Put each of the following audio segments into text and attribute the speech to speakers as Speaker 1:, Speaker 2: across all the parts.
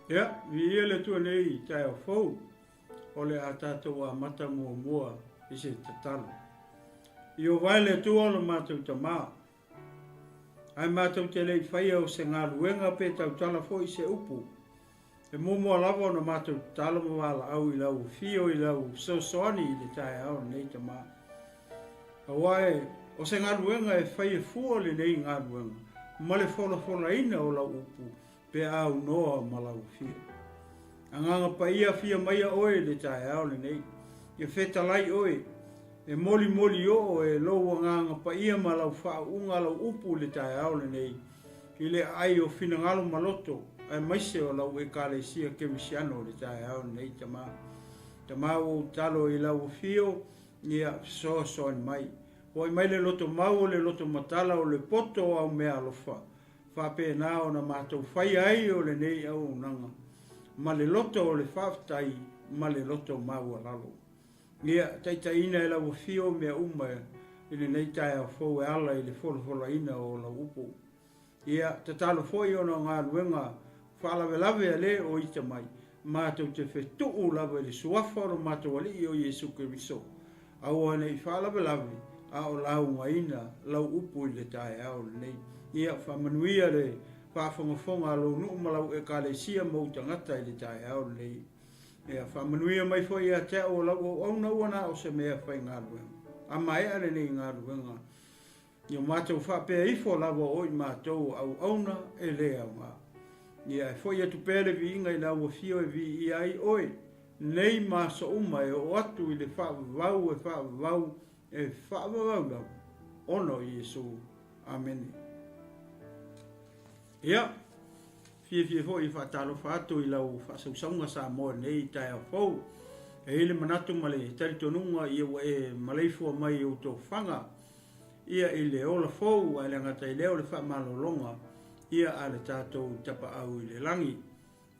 Speaker 1: Ia, viia le Atua nei i taeao fou, o le a tatou amata muamua i se tatalo. Ieova e le Atua o lo matou Tama, ae matou te le i faia o se galuega pe tautala foi se upu, E muamua lava ona matou tatalo ma valaau i lau afio i lau fesoasoani i le taeao lenei Tama. Aua e o se galuega e fai e fua lenei galuega ma le folafolaina o lau upu pe a aunoa ma lau afio. Agaga Paia afia maia oe i le taeao lenei. E fetalai oe, e molimoli oo e lou Agaga Paia ma lau faauuga lau upu i le taeao lenei. I le aai o finagalo ma loto, aemaise o lau Ekalesia Kerisiano i le taeao lenei, Tama. Tama, ua ou tatalo i lau afio, ia fesoasoani mai. Hoai mai le loto mau o le loto matala o le poto o au meaalofa, faapena ona matou faia ai o lenei auaunaga, ma le loto o le faafetai ma le loto maualalo. Ia taitaiina e lau afio mea uma i lenei taeao fou e ala i le folafolaina o lau upu. Ia tatalo foi ona o galuega faalavelave a le o ita mai, matou te fetuu lava i le suafa o lo matou Alii o Iesu Keriso, aua ne i faalavelave a o laugaina lau upu i le taeao lenei. Ia faamanuia le faafogafoga a lou nuu ma lau Ekalesia ma ou tagata i le taeao lenei. Ia faamanuia mai foi ia te au o lau auauna ua na o se mea faigaluega. A maea lenei galuega, ia matou faapea ifo lava o i matou o auauna e le aoga. Ia e foi atu pea le viiga i lau afio e viia ai oe, nei ma aso uma e oo atu i le faavavau e faavavau e faavavau lava, ona o Iesu. Amene. Ia, fiafia foi e faatalofa atu i lau faasausauga Samoa i lenei taeao fou. E i ai le manatu ma le talitonuga ia ua e maleifua mai i ou tofaga ia i le ola fou ae le gata i lea o le faamalologa ia a le tatou Tapaau i le lagi.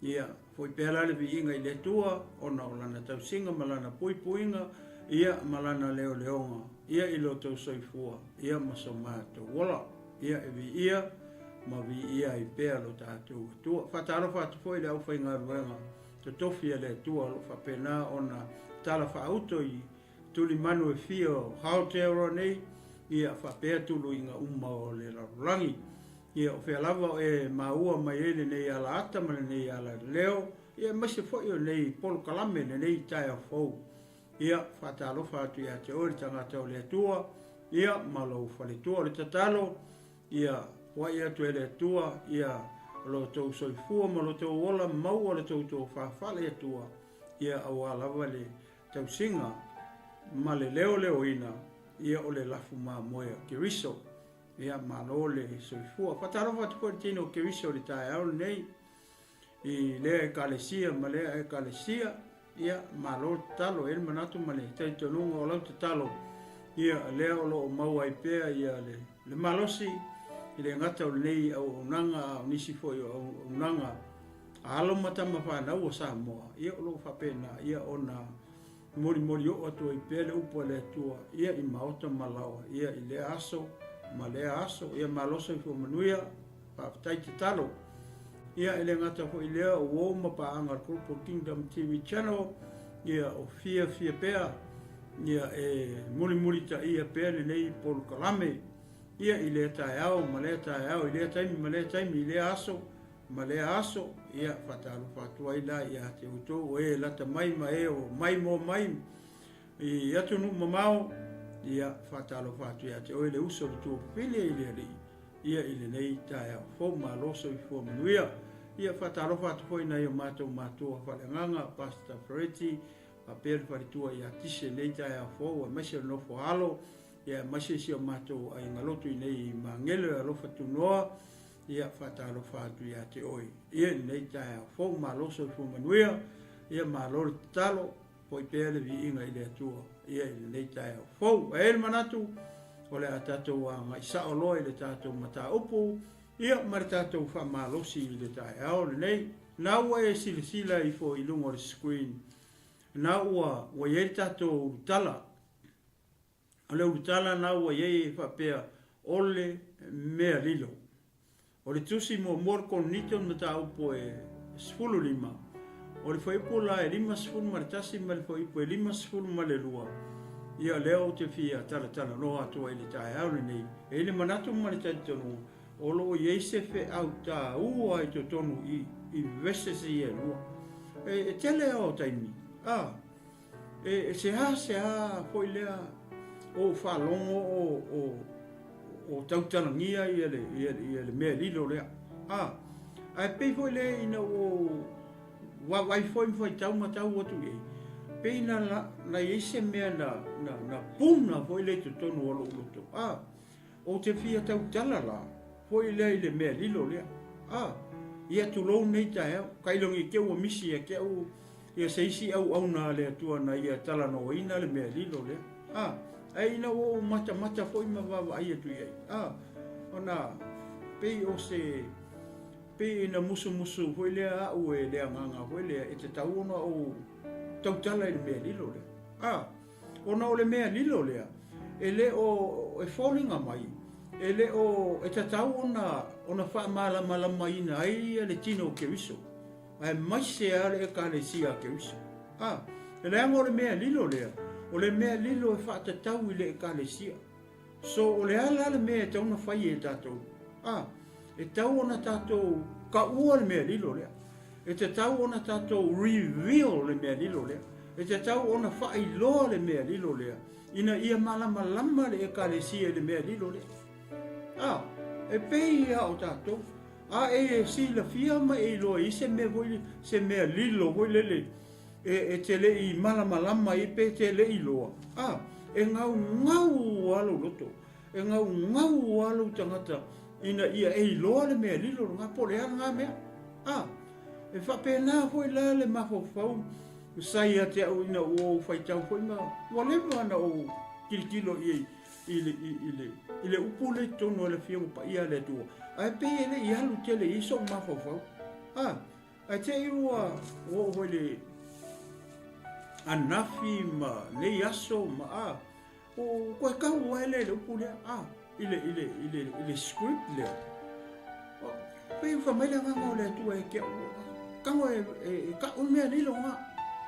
Speaker 1: Ia, foi pea la le viiga i le Atua ona o Lana tausiga ma Lana puipuiga, ia, ma Lana leoleoga, ia, i lo outou soifua, ia, ma so matou ola. Ia, e viia ma viia ai pea lo tatou Atua. Faatalofa atu foi i le aufaigaluega totofi a le Atua o lo o faapena ona tala faauto i tulimanu e fia o Aotearoa nei, ia, faapea tuluiga uma o le lalolagi. Ia, o fea lava o e maua mai ai lenei ala ata ma lenei ala leo, ia aemaise foi o lenei polokalame, lenei taeao fou. Ia, faatalofa atu ia te oe le tagata o le Atua, ia, ma lou faletua. O le tatalo, ia poai atu e le Atua, ia, lo outou soifua ma lo outou ola, maua lo outou tofa faale-Atua, ia, aua lava le tausiga ma le leoleoina, ia, o le lafu mamoe a Keriso. Ia, malo le soifua. Faatalofa atu foi i le tino o Keriso i le taeao lenei, i lea Ekalesia ma lea Ekalesia. Ia, malo le tatalo. E i ai le manatu ma le talitonuga o lau tatalo, ia, lea o lo o maua ai pea ia le, le malosi, e le gata o lenei auaunaga, a o nisi foi o auaunaga a alo ma tama fanau o Samoa, ia, o lo o faapena, ia, ona Molimoli oo atu ai pea le upu a le Atua ia i maota ma laoa ia i lea aso ma lea aso. Ia malo soifua manuia, faafetai tatalo. Ia e le gata foi i lea o uo ma paaga a le Global Kingdom TV Channel, ia o fiafia pea ia e mulimulitaia pea lenei polokalame ia i lea taeao ma lea taeao, i lea taimi ma lea taimi, i lea aso Ma lea aso, ia, faatalofa atu ai la ia te outou o e lata mai ma e o mai moa mai i atunuu mamao, ia, faatalofa atu ia te oe le uso le tuapili i le Alii, ia, i lenei taeao fou. Malo soifua manuia. Ia, faatalofa atu foi i nai o matou matua faaleagaga, Pastor Fereti, faapea le faletua ia Tise i lenei taeao fou, aemaise o le nofo a alo, ia, aemaise si o matou aiga lotu i nei i Magele, o Alofa Tunoa, Ia, faatalofa atu ia te oe ia i lenei taeao fou. Malo soifua manuia, ia malo le tatalo, foi pea le viiga i le Atua ia i lenei taeao fou. Ae i ai le manatu, o le a tatou agai sao loa i le tatou mataupu, ia ma le tatou faamalosi i le taeao lenei. Na ua e silasila ifo i luga o le screen, na ua ua i ai le tatou ulutala. O le ulutala na ua i ai e faapea, Ole mea lilo. O le tusi muamua o le Korinito le mataupu e 15, o le fuaiupu la e 51 ma le fuaiupu e 52, ia lea ou te fia talatalanoa atu ai i le taeao lenei. E i ai le manatu ma le talitonuga, o lo o i ai se feau taua i totonu i i verses ia e lua. E, e tele lava o taimi, a, e, e seasea foi lea ou faalogo o, o, o tautalagia ia le, ia, ia le mea lilo lea. A, ae pei foi lea ina ua ou vaavaai foi ma faitau ma tau atu i ai, pei na, na, na i ai se mea na, na, na puna foi lea i totonu o lou loto. A, Ou te fia tautala la foi lea i le mea lilo lea. A, ia tulou nei taeao, kailogi i te ua misi ia te au ia se isi auauna a le Atua na ia talanoaina le mea lilo lea. A, ae ina ua ou matamata foi ma vaavaai atu i ai, a, ona pei o se, pei ina musumusu foi lea a'u e le Agaga foi lea e tatau ona ou tautala i le mea lilo lea. A. Ona o le mea lilo lea, e le o, e foliga mai, e le o, e tatau ona, ona faamalamalamaina ai le tino o Keriso, aemaise lava le Ekalesia a Keriso. A, leaga o le mea lilo lea, o le mea lilo e faatatau i le Ekalesia. So o le a la le mea e tatau ona fai e tatou? A, e tatau ona tatou kaua le mea lilo lea. E tatau ona tatou reveal le mea lilo lea. E tatau ona faailoa le mea lilo lea ina ia malamalama le Ekalesia i le mea lilo lea. A, e pei ia o tatou, a e silafia ma e iloa i se mea foi, se mea lilo foi lele, e, e te le i malamalama ai pe te le i iloa, a, e gaugau lava lou loto, e gaugau lava lou tagata ina ia e iloa le mea lilo lena po o le a lena mea. A, e faapena foi la le mafaufau sa ia te au ina ua ou faitau foi ma ua leva ona ou tilotilo i ai i le, i, i le, i le upu lea i totonu o le Afioga Paia a le Atua, ae pei e le i alu tele i ai sou mafaufau. A, Ae te i ua oo foi le anafi ma nei aso ma a, o koe kau ai le le upu lea, a, i le, i le, i le, i le script lea. Pei ua mai le agaga o le Atua e ke au, tango e, e, e ka o mea lilo nga,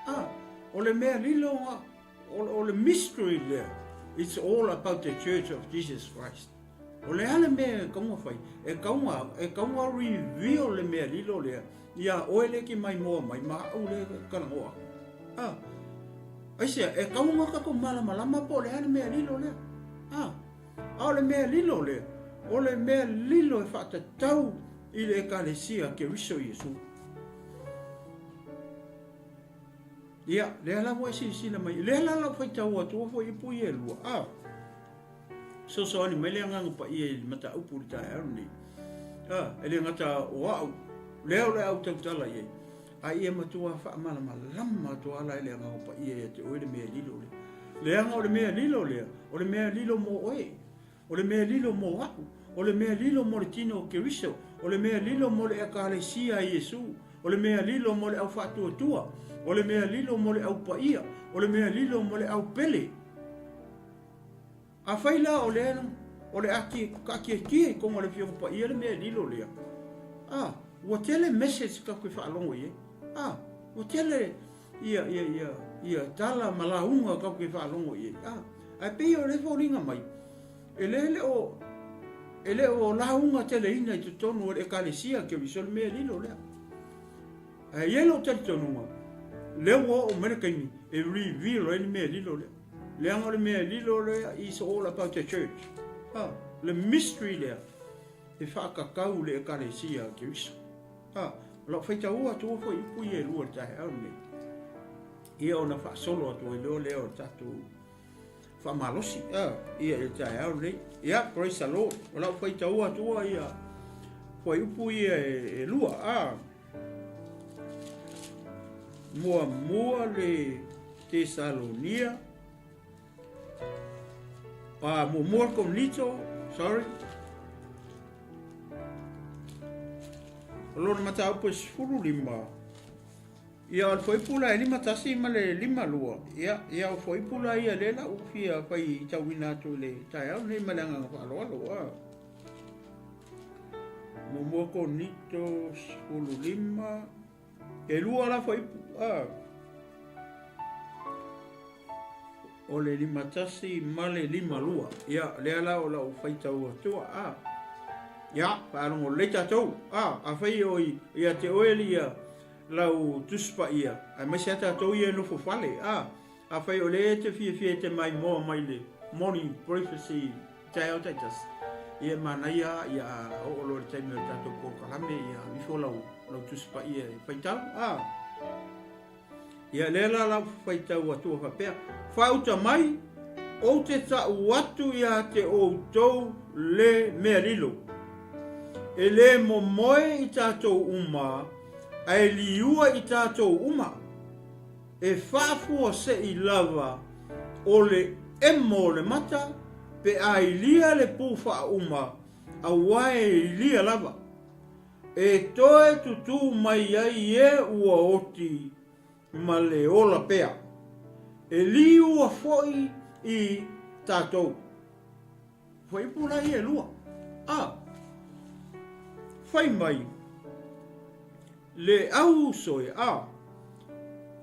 Speaker 1: a, o le mea lilo nga, o, o le mystery lea, it's all about the church of Jesus Christ. O le a le mea e taunga fai? E taunga, e taunga reveal le mea lilo lea iā oe le ke maimoa mai ma a'u le talanoa aku. A, aisea, e taunga tatou malamalama po o le a le mea lilo lea. A, a o le mea lilo lea, o le mea lilo e faatatau i le Ekalesia a Keriso Iesu. Ia, lea la ua e silasila mai, lea la lau faitau atua foi i pui e lua. A, Fesoasoani mai le Agaga Paia i le mataupu i le taeao lenei. A, e le gata o a'u, lea o le a ou tautala i ai, a ia matua faamalamalama atu ala e le Agaga Paia ia te oe le mea lilo lea. Leaga o le mea lilo lea, o le mea lilo mo oe, o le mea lilo mo a'u, o le mea lilo mo le tino o Keriso, o le mea lilo mo le Ekalesia a Iesu, o le mea lilo mo le au faatuatua, o le mea lilo mo le au paia, o le mea lilo mo le au pele. Afai la o lea o le a taatiatia i totonu o le Afioga Paia le mea lilo lea, a, ua tele message tatou te faalogo i ai, a, ua tele ia, ia, ia, ia tala ma lauga tatou te faalogo i ai, a, ae pei o lea e foliga mai, e le le o, e le o lauga teleina i totonu o le Ekalesia Keriso le mea lilo lea. Ae i ai lou talitonuga, lea ua oo mai le taimi e reveal ai le mea lilo lea. Leaga o le mea lilo lea is all about the church. Ha, le mystery lea e faatatau le Ekalesia a Keriso. Ha, o lau faitaua atua foi upu ia e lua i le taeao lenei. Ia ona faasolo atu ai loa lea o le tatou faamalosi a ia i le taeao lenei. Ia, praise the Lord. O lau faitaua atua ia fuaiupu ia e, e lua. A, muamua le Tesalonia, a, muamua le Korinito, sorry, o lona mataupu e 15, Ia, o le fuaiupu la e 51 ma le 52, ia, ia o fuaiupu la ia lea la ua fia faitauina atu i le taeao lenei ma le agaga faaaloalo. A. Muamua Korinito 15. E lua la fuaiupu, a. O le 51 ma le 52. Ia, lea la o lau faitau atua, a. Ia, faalogo lelei tatou, a. Afai o ia te oe ia lau Tusi Paia, aemaise a tatou ia e nofo fale, a. Afai o lea e te fiafia e te maimoa mai le morning breakfast i taeao taitasi, ia e manaia ia a oo loa i le taimi o le tatou polokalame ia ifo lau lau Tusi Paia e faitau, a. Ia lea la lau faitau atua faapea, Faauta mai, ou te tau atu ia te outou le mea lilo. E le momoe i tatou uma, ae liua i tatou uma. E faafuasei lava o le emo o le mata pe a ilia le pū faauma, aua e ilia lava. E toe tutū mai ai e ua oti ma le ola pea. E liua foi i tatou. Fuaiupu la ia e lua. A. Fai mai le au uso e a.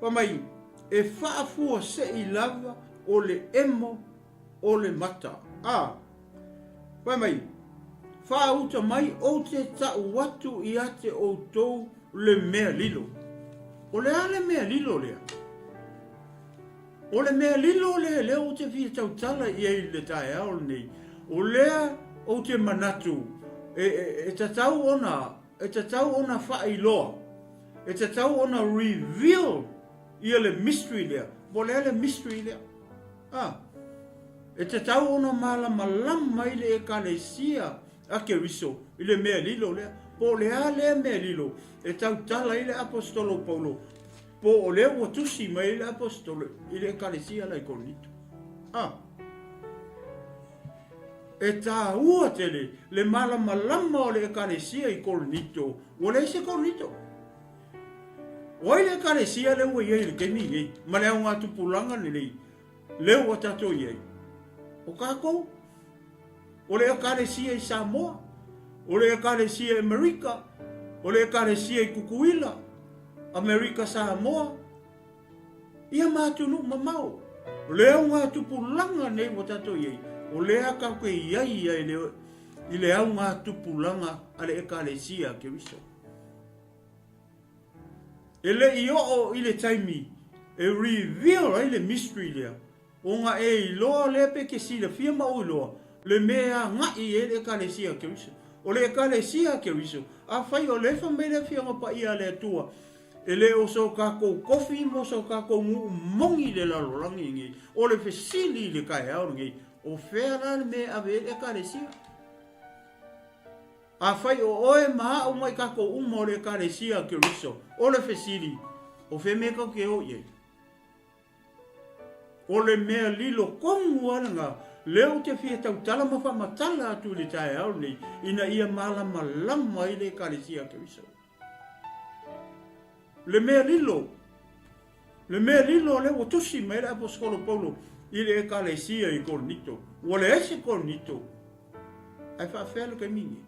Speaker 1: Fai mai e faafuasei lava o le emo o le mata. A. Fai mai, Faauta mai ou te tau atu ia te outou le mea lilo. O le a le mea lilo lea? O le mea lilo lea lea ou te fia tautala i ai i le taeao lenei, o lea ou te manatu e, e, e tatau ona, e tatau ona faailoa, e tatau ona reveal ia le mystery lea. Po o le a le mystery lea? A, e tatau ona malamalama ai le Ekalesia a Keriso i le mea lilo lea. Po o le a lea mea lilo e tautala ai le Aposetolo Paulo, po o lea ua tusi mai ai le Aposetolo i le Ekalesia la i Korinito. A, e taua tele le malamalama o le Ekalesia i Korinito, ua leai se Korinito. O ai le Ekalesia lea ua i ai i le taimi lenei, ma le augatupulaga lenei lea ua tatou i ai? O tatou. O le Ekalesia i Samoa, o le Ekalesia i Amerika, o le Ekalesia i Tutuila, Amerika Samoa, ia ma atunuu mamao. O le augatupulaga lenei ua tatou i ai, o lea tatou te i ai ai i le augatupulaga a le Ekalesia a Keriso. E le i oo i le taimi e reveal ai le mystery lea, ona e iloa lea pe te silafia ma ou iloa le mea e agai i ai le Ekalesia a Keriso. O le Ekalesia a Keriso, afai o lea e fai mai le Afioga Paia a le Atua, e le o so tatou tofi mo so tatou nuu moni i le lalolagi lenei, o le fesili i le taeao lenei, o fea la le mea e ave ai le Ekalesia? Afai o oe ma a'u mai tatou uma o le Ekalesia a Keriso, o le fesili, o fea mea tatou te o i ai? O le mea lilo tonu lava lena, lea ou te fia tautala ma faamatala atu i le taeao lenei, ina ia malamalama ai le Ekalesia a Keriso. Le mea lilo, le mea lilo lea ua tusi mai ai le Aposetolo Paulo i le Ekalesia i Korinito. Ua leai se Korinito, ae faafefea le taimi nei?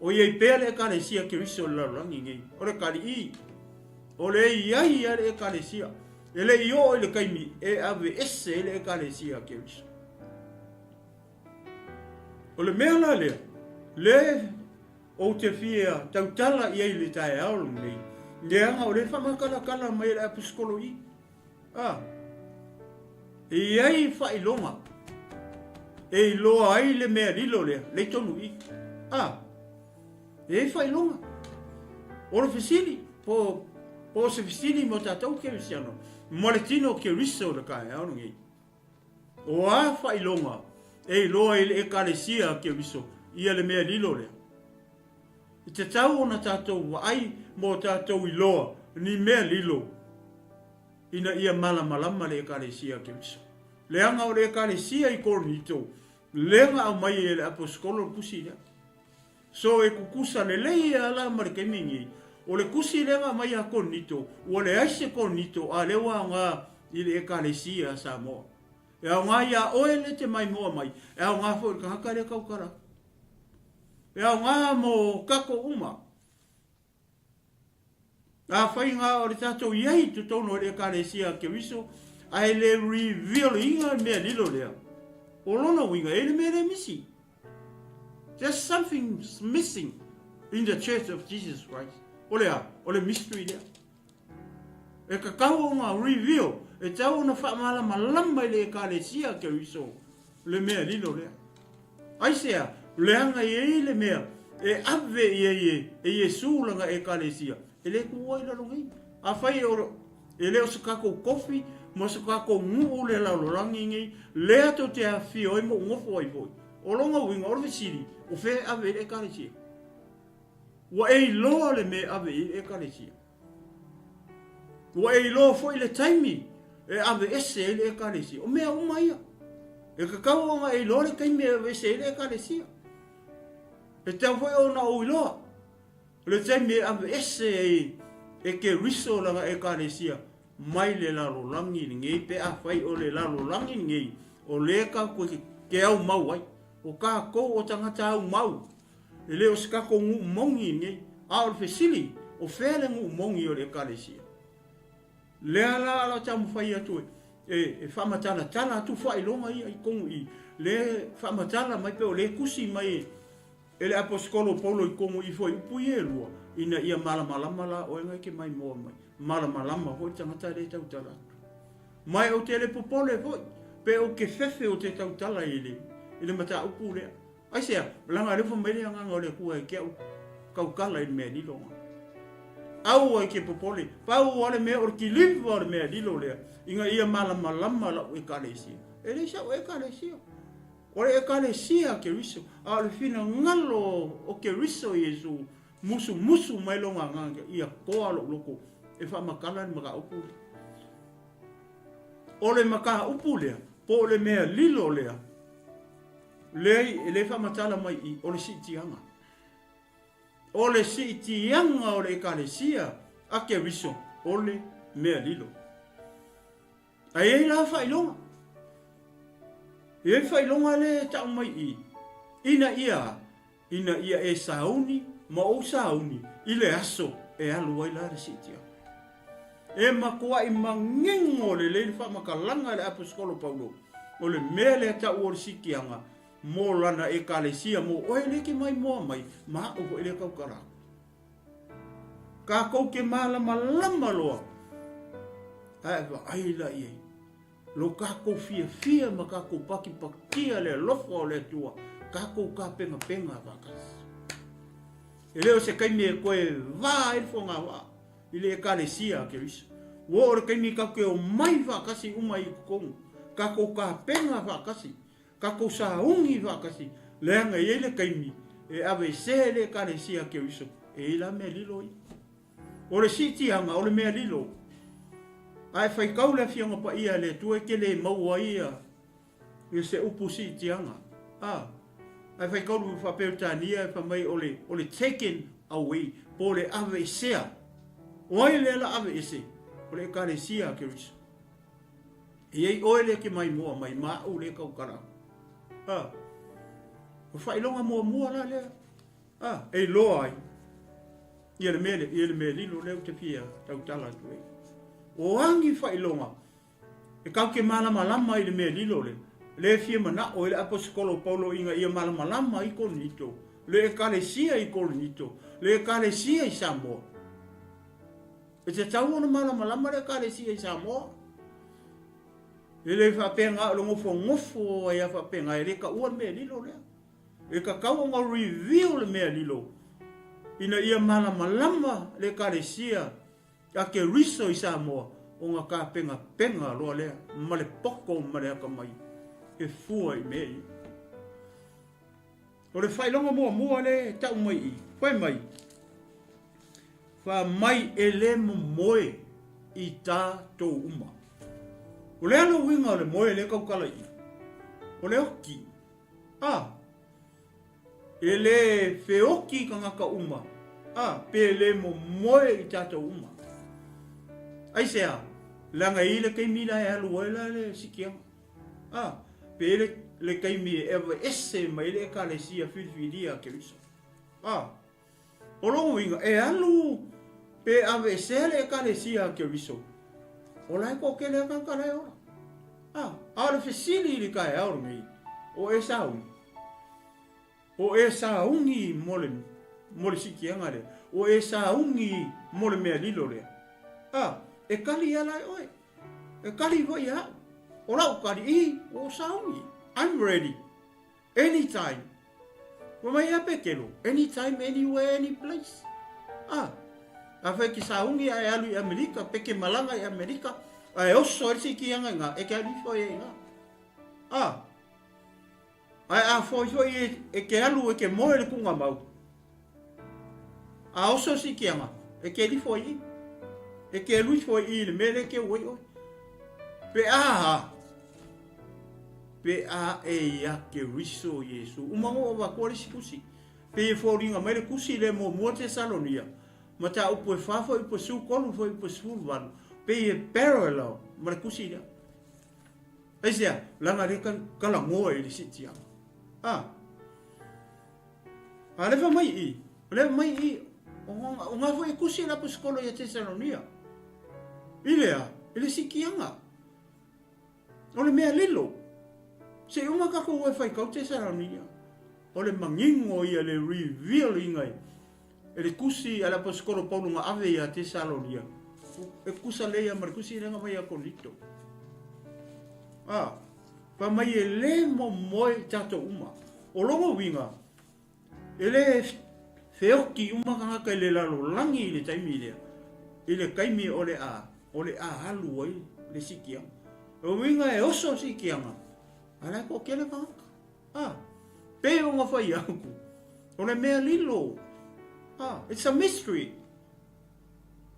Speaker 1: O i ai pea le Ekalesia Keriso i le lalolagi nei. O le tali i, o le i ai a le Ekalesia. E le i oo i le taimi e aveese ai le Ekalesia Keriso. O le mea la lea, le Ou te fia tautala i ai i le taeao lenei, leaga o lea e faamatalatala mai e le Aposetolo i. A. E i ai faailoga e iloa ai le mea lilo lea, lea i tonu i. A. E i ai faailoga. O le fesili, po, po o se fesili mo tatou Kerisiano, ma le tino o Keriso i le taeao lenei. O a faailoga e iloa i le Ekalesia a Keriso ia le mea lilo lea? E tatau ona tatou vaai ma o tatou iloa ni mea lilo ina ia malamalama le Ekalesia a Keriso. Leaga o le Ekalesia i Korinito lea na aumai e le Aposetolo le tusi lea. So e kukusa lelei a la ma le taimi nei, o le tusi lea na aumai ia Korinito, ua leai se Korinito a lea ua aoga i le Ekalesia a Samoa. E aoga ia oe lea e te maimoa mai, e aoga foi i le tagata lea e tautala atu. E aoga mo tatou uma. Afai na o le tatou i ai i totonu o le Ekalesia a Keriso, ae le reveal ina le mea lilo lea, o lona uiga, e i ai le mea lea e misi. There's something missing in the Church of Jesus Christ. O le a? O le mystery lea. E tatau ona reveal, e tatau ona faamalamalama i le Ekalesia a Keriso le mea lilo lea. Aisea? Leaga e i ai le mea e ave i ai e Iesu lana Ekalesia, e le tuua i lalo nei. Afai e le o se tatou tofi ma se tatou nuu le lalolagi nei, lea tou te afifio ai ma ou nofo ai foi. O lona uiga, o le fesili, o fea e ave i ai le Ekalesia? Ua e iloa le mea e ave i ai le Ekalesia? Ua e iloa foi le taimi e aveese ai le Ekalesia. O mea uma ia. E tatau ona e iloa le taimi e aveese ai le Ekalesia. E tatau foi ona ou iloa le taimi e aveese ai e Keriso lana Ekalesia mai le lalolagi lenei, pe afai o le lalolagi lenei o lea tatou te aumau ai. O tatou o tagata aumau. E le o se tatou nuu moni lenei, a o le fesili, o fea le nuu moni o le Ekalesia? Lea la o le a taumafai atu e faamatalatala atu faailoga ia i totonu i i, lea e faamatala mai pe o lea e tusi mai e le Aposetolo o Paulo i totonu i i fuaiupu ia e lua, ina ia malamalama la oe na e te maimoa mai, malamalama foi le tagata lea e tautala atu. Ma ou te le popole foi, pe ou te fefe ou te tautala i le mataupu lea. Aisea? Leaga alefa mai le Agaga o le Atua e te au tautala i le mea lilo na. Aua e te popole, pau a le mea o le kiliva o le mea lilo lea, ina ia malamalama lau Ekalesia. E le sa'u Ekalesia. O le Ekalesia a Keriso, a o le finagalo o Keriso Iesu, musumusu mai lona Agaga ia toa lou loto e faamatala le mataupu lea. O le mataupu lea, po o le mea lilo lea, Leai, e le faamatala mai i, o le siitiaga. O le siitiaga o le Ekalesia a Keriso, o le mea lilo. Ae i ai la faailoga. E i ai faailoga lea e tau mai i, ina ia, ina ia e sauni ma ou sauni i le aso e alu ai la le siitiaga. E matuai manino lelei le faamatalaga e le Aposetolo Paulo, o le mea lea tau o le sikiaga mo lana Ekalesia, mo oe lea e te maimoa mai, ma aʻu foi lea tautala atu. Kākou ke mālamalama loa, ae vaai la i ai. Lo kākou fiafia ma kākou pakipakia le alofa o le Atua, kākou kāpegapegaā faatasi. E le o se taimi e toe vā ai le fogavaa i le Ekalesia a Keriso. Ua oo le taimi tatou te omai faatasi uma i totonu, tatou tapena faatasi, tatou sauni faatasi, leaga e i ai le taimi e aveesea le Ekalesia a Keriso, e i ai la mea lilo ia. O le siitiaga, o le mea lilo. A e faitau le Afioga Paia a le Atua e te le maua ai ia se upu siitiaga. A, a e faitau le Faa-Peretania e fai mai o le, o le taken away, po o le aveesea. O ai lea la aveese? O le Ekalesia a Keriso. E i ai oe lea e te maimoa mai ma au lea e tautala atu. A, o faailoga muamua la lea. A, e iloa ai ia le mea lea, ia le mea lilo lea ou te fia tautala atu ai. O agi faailoga e tatou te malamalama i le mea lilo lea, lea e fia manao ai le Aposetolo o Paulo ina ia malamalama ai Korinito, le Ekalesia i Korinito, le Ekalesia i Samoa. E tatau ona malamalama le Ekalesia i Samoa. E le faapea na o le nofonofo ai a faapena, e le taua le mea lilo lea. E tatau ona reveal le mea lilo ina ia malamalama le Ekalesia a Keriso i Samoa ona tapenapena loa lea ma le poto ma le atamai e fua i mea ia. O le faailoga muamua lea e tau mai i, fai mai, Fa mai e le momoe i ta tou uma. O le a le uiga o le moe lea e tautala i i? O le oki. A, e le feoki i tagata uma, a, pe le momoe i tatou uma. Aisea? Leaga e i ai le taimi la e alu ai la le sikiaga. A, pe i ai le, le taimi e aveese mai ai le Ekalesia filifilia a Keriso. A, o lona uiga, e alu. Pe aveesea le Ekalesia a Keriso, o la e toatele lava tagata la e ola. A, a o le fesili i le taeao lenei, o e sauni? O e sauni mo le, mo le siitiaga lea? O e sauni mo le mea lilo lea? A, e kali ala e oe. E kali foi ia au. O lau kali, i, ua ou sauni. I'm ready. Anytime. Ua mai ia Petelo, anytime, anywhere, any place. Ah, afai ke sauni ae alu i Amerika, pe ke malaga i Amerika, ae oso ai le sikiaga i nga, e ke alu ifo ai i nga. Ah, ae a foi foi e, e ke alu e ke moe le kuga mau. A oso sikiaga, e ke lifo ai i. E ke alu ifo ai i le mea le ke ua i oe. Pe a ha, Pe a e ia Keriso Iesu. Uma ngo avatua le isi tusi. Pei e foliga mai le tusi lea muamua Tesalonia, mataupu e fa fuaiupu e 13 fuaiupu e 18, pei e parallel ma le tusi lea. Aisea? Leaga lea talanoa i le siitiaga. A. A lea fai mai i, lea fai mai i, o nga foi e tusi e le aposetolo ia Tesalonia. I le a? I le siitiaga. O le mea lilo, se i uma tatou e faitau Tesalonia, o le manino ia le reveal ina e le tusi a le Aposetolo Paulo na ave ia Tesalonia, e tusa lelei lava ma le tusi lea na aumai ia Korinito. A, fai mai e le momoe i tatou uma. O lona uiga, E le feoti uma tagata i le lalolagi i le taimi lea, i le taimi o le a, o le a alu ai le sikiaga. O uiga e oso sikiaga, a la e toatele tagata. A, pei ona fai atu, o le mea lilo. A, it's a mystery.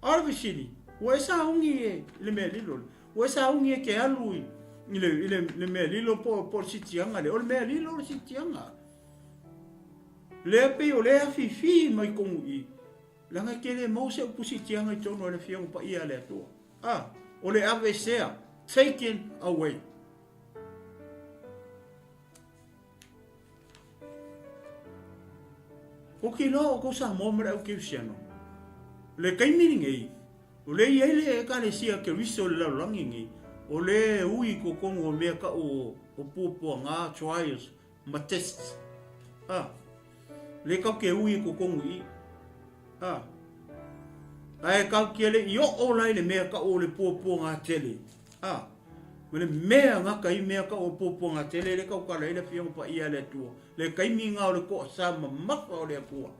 Speaker 1: A o le fesili, ua e sauni e i le mea lilo lea? Ua e sauni e ke alu i le, i le, le mea lilo po, po o le sitiaga lea? O le mea lilo o le sitiaga. Lea pei o lea afifi mai tonu i, leaga e te le maua se upu sitiaga i tonu o le Afioga Paia a le Atua. A, o le aveesea, taken away. Ou te iloa o tou Samoa ma le au Kerisiano. Le taimi lenei, o lea e i ai le Ekalesia Keriso i le lalolagi nei, o lea e ui i totonu o mea tau o puapuaga, trials, ma tests. A, lea tatou te ui i totonu i i. A, ae tatou te le i oo la i le mea tau o le puapuaga tele. A, ma le mea gata i mea tau o puapuaga tele lea tau tala ai le Afioga Paia a le Atua, le taimi nga o le toasa mamafa o le Atua.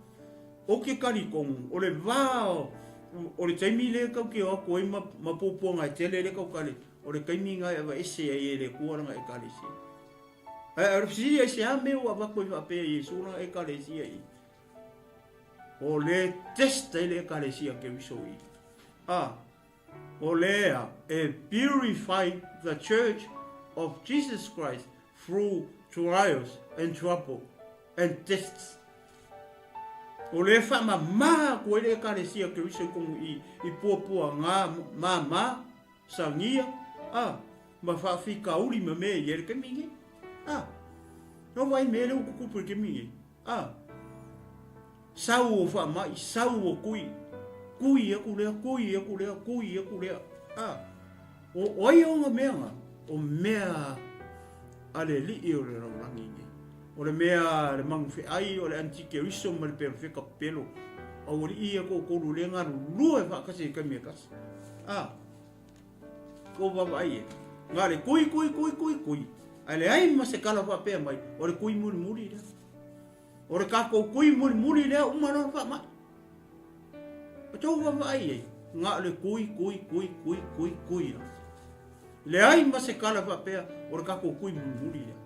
Speaker 1: Ou te talitonu, o le va o le taimi lea tau te o atu ai ma, ma puapuaga tele lea tau tala, o le taimi nga e aveese ai e le Atua lana Ekalesia. Ae o le fesili aisea mea ua avatu ai faapea e Iesu lana Ekalesia i? O le test ai le Ekalesia Keriso i. A, o lea e purify the church of Jesus Christ through trials and trouble and tests. O lea faamama atu ai le Ekalesia Keriso i tonu i, i puapuaga māmā, sagia, a, ma faafitauli ma mea i ai le taimi nei. A, no vaai mea lea ua tutupu i le taimi nei. A, sau o faamai, sau o kui, kui aku lea, kui aku lea, kui aku lea. A, o, o ai ona mea nga? O mea a le alii o le lalolagi nei. O le mea a le magufeai, o le antikeriso ma le perofeta pepelo. Aualii ia toatolu lea galulue faatasi i le taimi e tasi. A, Kou vaavaai e. Na le kui, kui, kui, kui, kui. Ae leai ma se tala faapea mai, o le kui mulimuli lea. O le tatou kui mulimuli lea uma loa faamai. O tou vaavaai ai, na o le kui, kui, kui, kui, kui, kui lava. Leai ma se tala faapea, o le tatou kui mulimuli lea.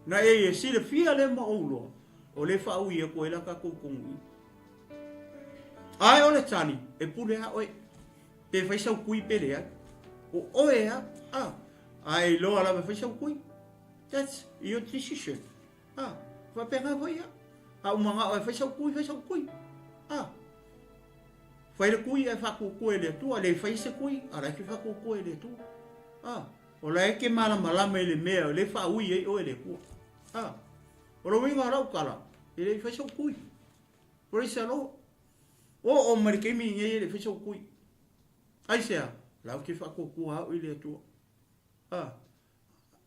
Speaker 1: Na e e silafia lea ma ou loa, o lea faaui atu ai la tatou tonu i. Ae o le tali, e pule a oe. Pe fai sau kui pe leai. O oe a, a, a e iloa lava e fai sau kui. That's your decision. A, faapena foi a. A u manao e fai sau kui, fai sau kui. A, fai le kui ae faatuatua e le Atua, le fai se kui, a la e ke faatuatua e le Atua. A, o la e ke malamalama i le mea o le faaui ai oe e le Atua. A, o le uiga o lau tala, e le i fai sau kui. Praise the Lord. Oo mai le taimi lenei e le i fai sau tui. Aisea? La ou te faatuatua au i le Atua. A,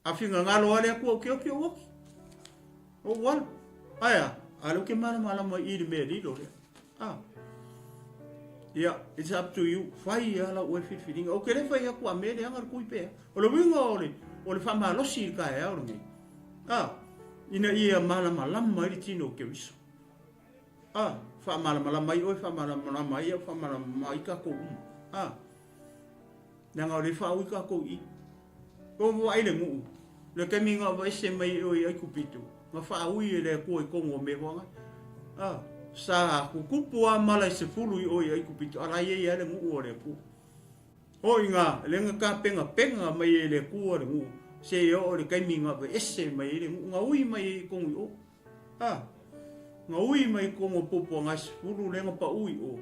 Speaker 1: a finagalo lava le Atua ou te oti ou oti. Ou alu. Ae a? A lea ou te malamalama i le mea lilo lea. A. Ia, it's up to you. Fai lava lau oe filifiliga. Ou te le fai atu a mea leaga le tui pe a. O le uiga o le, o le faamalosi i le taeao lenei. A, ina ia malamalama ai le tino o Keriso. A, faamalamalama ai oe, faamalamalama ai au, faamalamalama ai tatou uma. A, leaga o lea e faaui tatou i i. O vaai le nuu, le taimi na aveese mai ai oe i Aikupito, na faaui e le Atua i totonu o mea hoaga. A, sa tutupu lava mala e sefulu i o i Aikupito, a la e i ai lava le nuu o le Atua. O i ina, lea na tapenapena mai e le Atua le nuu, seia oo i le taimi na aveese mai ai le nuu, na ui mai ai i totonu i o. A, na ui mai i totonu o puapuaga e sefulu lea na pau i o,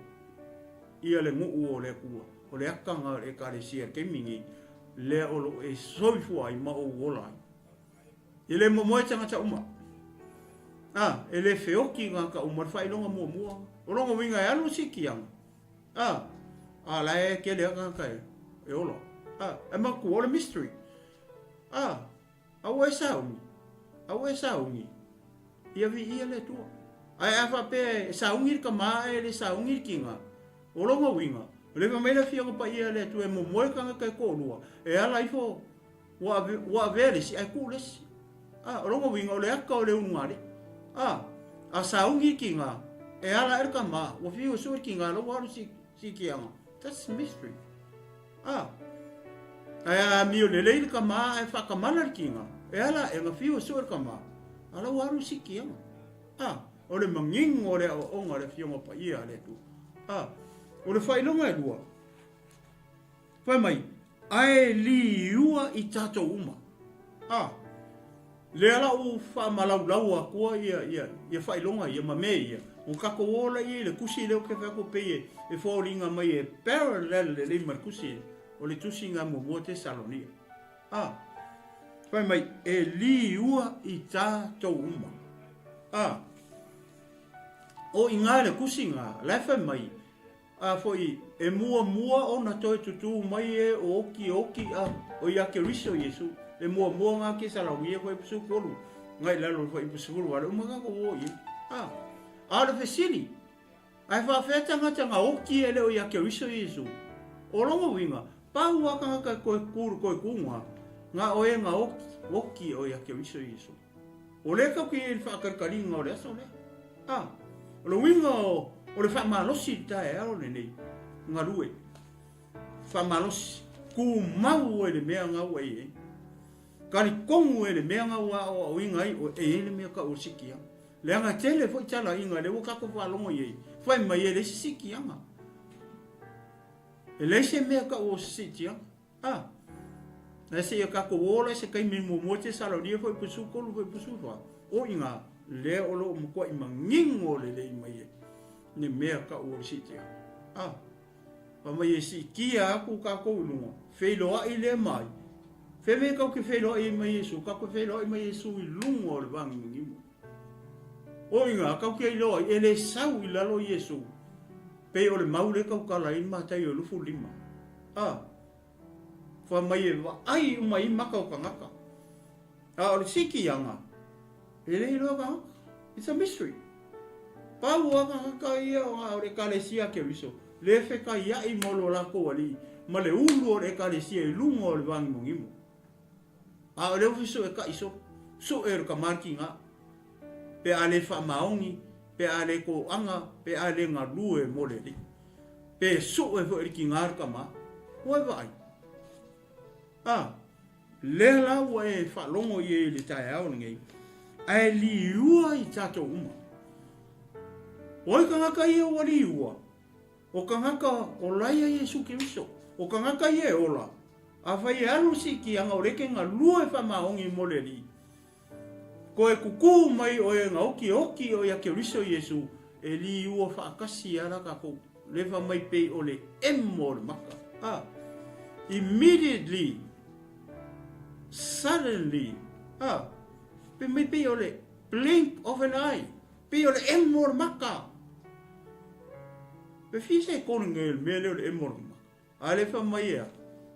Speaker 1: ia le nuu o le Atua, o le ata na o le Ekalesia i le taimi nei, lea o lo o e soifua ai ma ou ola ai. E le momoe tagata uma. A, e le feoti tagata uma le faailoga muamua. O lona uiga e alu si kiaga. A, a la e tele a tagata e, e ola. A, e matua o le mystery. A, Aua e sauni, aua e sauni, ia viia le Atua. Ae a faapea e sauni le tama ae le sauni le tina, o lona uiga, o lea fai mai le Afioga Paia a le Atua e momoe le tagata e toalua, e ala ifo ua ave, ua avea le isi ae tuu le isi. A, o lona uiga o le ata o le ulugalii. A, a sauni le tina, e ala ae le tama, ua fiu e sue le tina, la ua alu si, siitiaga. That's mystery. A, ae a amio lelei le tama ae faatamala le tiga, e ala ae na fiu e sue le tama, a la ua alu i siitiaga. A, o le manino o le aoaoga a le Afioga Paia a le Atua. A, o le faailoga e lua, fai mai, ae liua i tatou uma. A, Lea la ua faamalaulau atua ia, ia, ia faailoga ia ma mea ia, ua tatou o la ia i le tusi lea ou te fai atu pei e foliga mai e parallel lelei ma le tusi o le tusiga muamua Tesalonia. A, fai mai, e liua i tatou uma. A, o i ina le tusi na, la e fai mai, A foi, e muamua ona toe tutū mai e o oki oki a o ia Keriso Iesu, e muamua ngā Kesalaonia foi pusu kolu, ngai lalo foi pusu kolu wale uma ka ko o ie. A, a o le fesili, ae faafea tagata nga oki e le o ia Keriso Iesu? O lona uiga, pau a tagata e koe ku koe ku nga, nga o e nga oki, oki o ia Keriso Iesu. O lea tatou te i ai i le faatalikaliga o le aso lea. A, o le uiga o, o le faamalosi i le taeao lenei, galue, faamalosi, tumau ai le mea na ua e i ai. Talitonu e le mea na ua aoaoina ai oe, e i ai le mea tau o le sikiaga. Leaga e tele foi talaiga lea ua tatou faalogo i ai, fai mai e leai se sikiaga. E leai se mea tau o se sikiaga. A, ae seia tatou o la i se taimi muamua Tesalonia foi pusu tolu foi pusu fa, o ina lea o lo o matuai manino lelei mai ai le mea tau o le siitia. A, fai mai e siitia atu tatou i luga, feiloai lea ma ai. Fea mea tatou te feiloai ai ma Iesu? Tatou te feiloai ma Iesu i luga o le vāgimogimo. O ina, tatou te iloa ai, e le sau i lalo Iesu, pei o le mau lea e tautala ai le Mataio 25. A, fai mai e vaai uma i maka o tagata. A o le sikiaga, e le iloa tagata. It's a mystery. Pau a tagata ia o o le Ekalesia a Keriso, le fekaiaʻi ma lo lakou alii, ma le ulu o le Ekalesia i luga o le vāgimogimo. A o le ofi sue kaʻi so, sue o le kamaliki-ga, pe a le faamaoni, pe a le toaga, pe a le galue mo le alii. Pe sue foi le tiga le tama, ua e vaai. A, lea la ua e faalogo i ai i le taeao lenei, ae liua i tatou uma. O ai tagata ia ua liua? O tagata o la ia Iesu Keriso. O tagata ia e ola. Afai e alu le siitiaga o lea e te galue faamaoni mo le Alii, Koe kukū mai oe nga oki oki o ia Keriso Iesu e liua faatasi ala tatou lefa mai pei o le emo o le maka. A. Immediately, suddenly, a. Pe mai pei o le blink of an eye, pei o le emo o le maka. Pe fia se koli ngai o le mea lea o le emo o le maka. A le fai mai e a?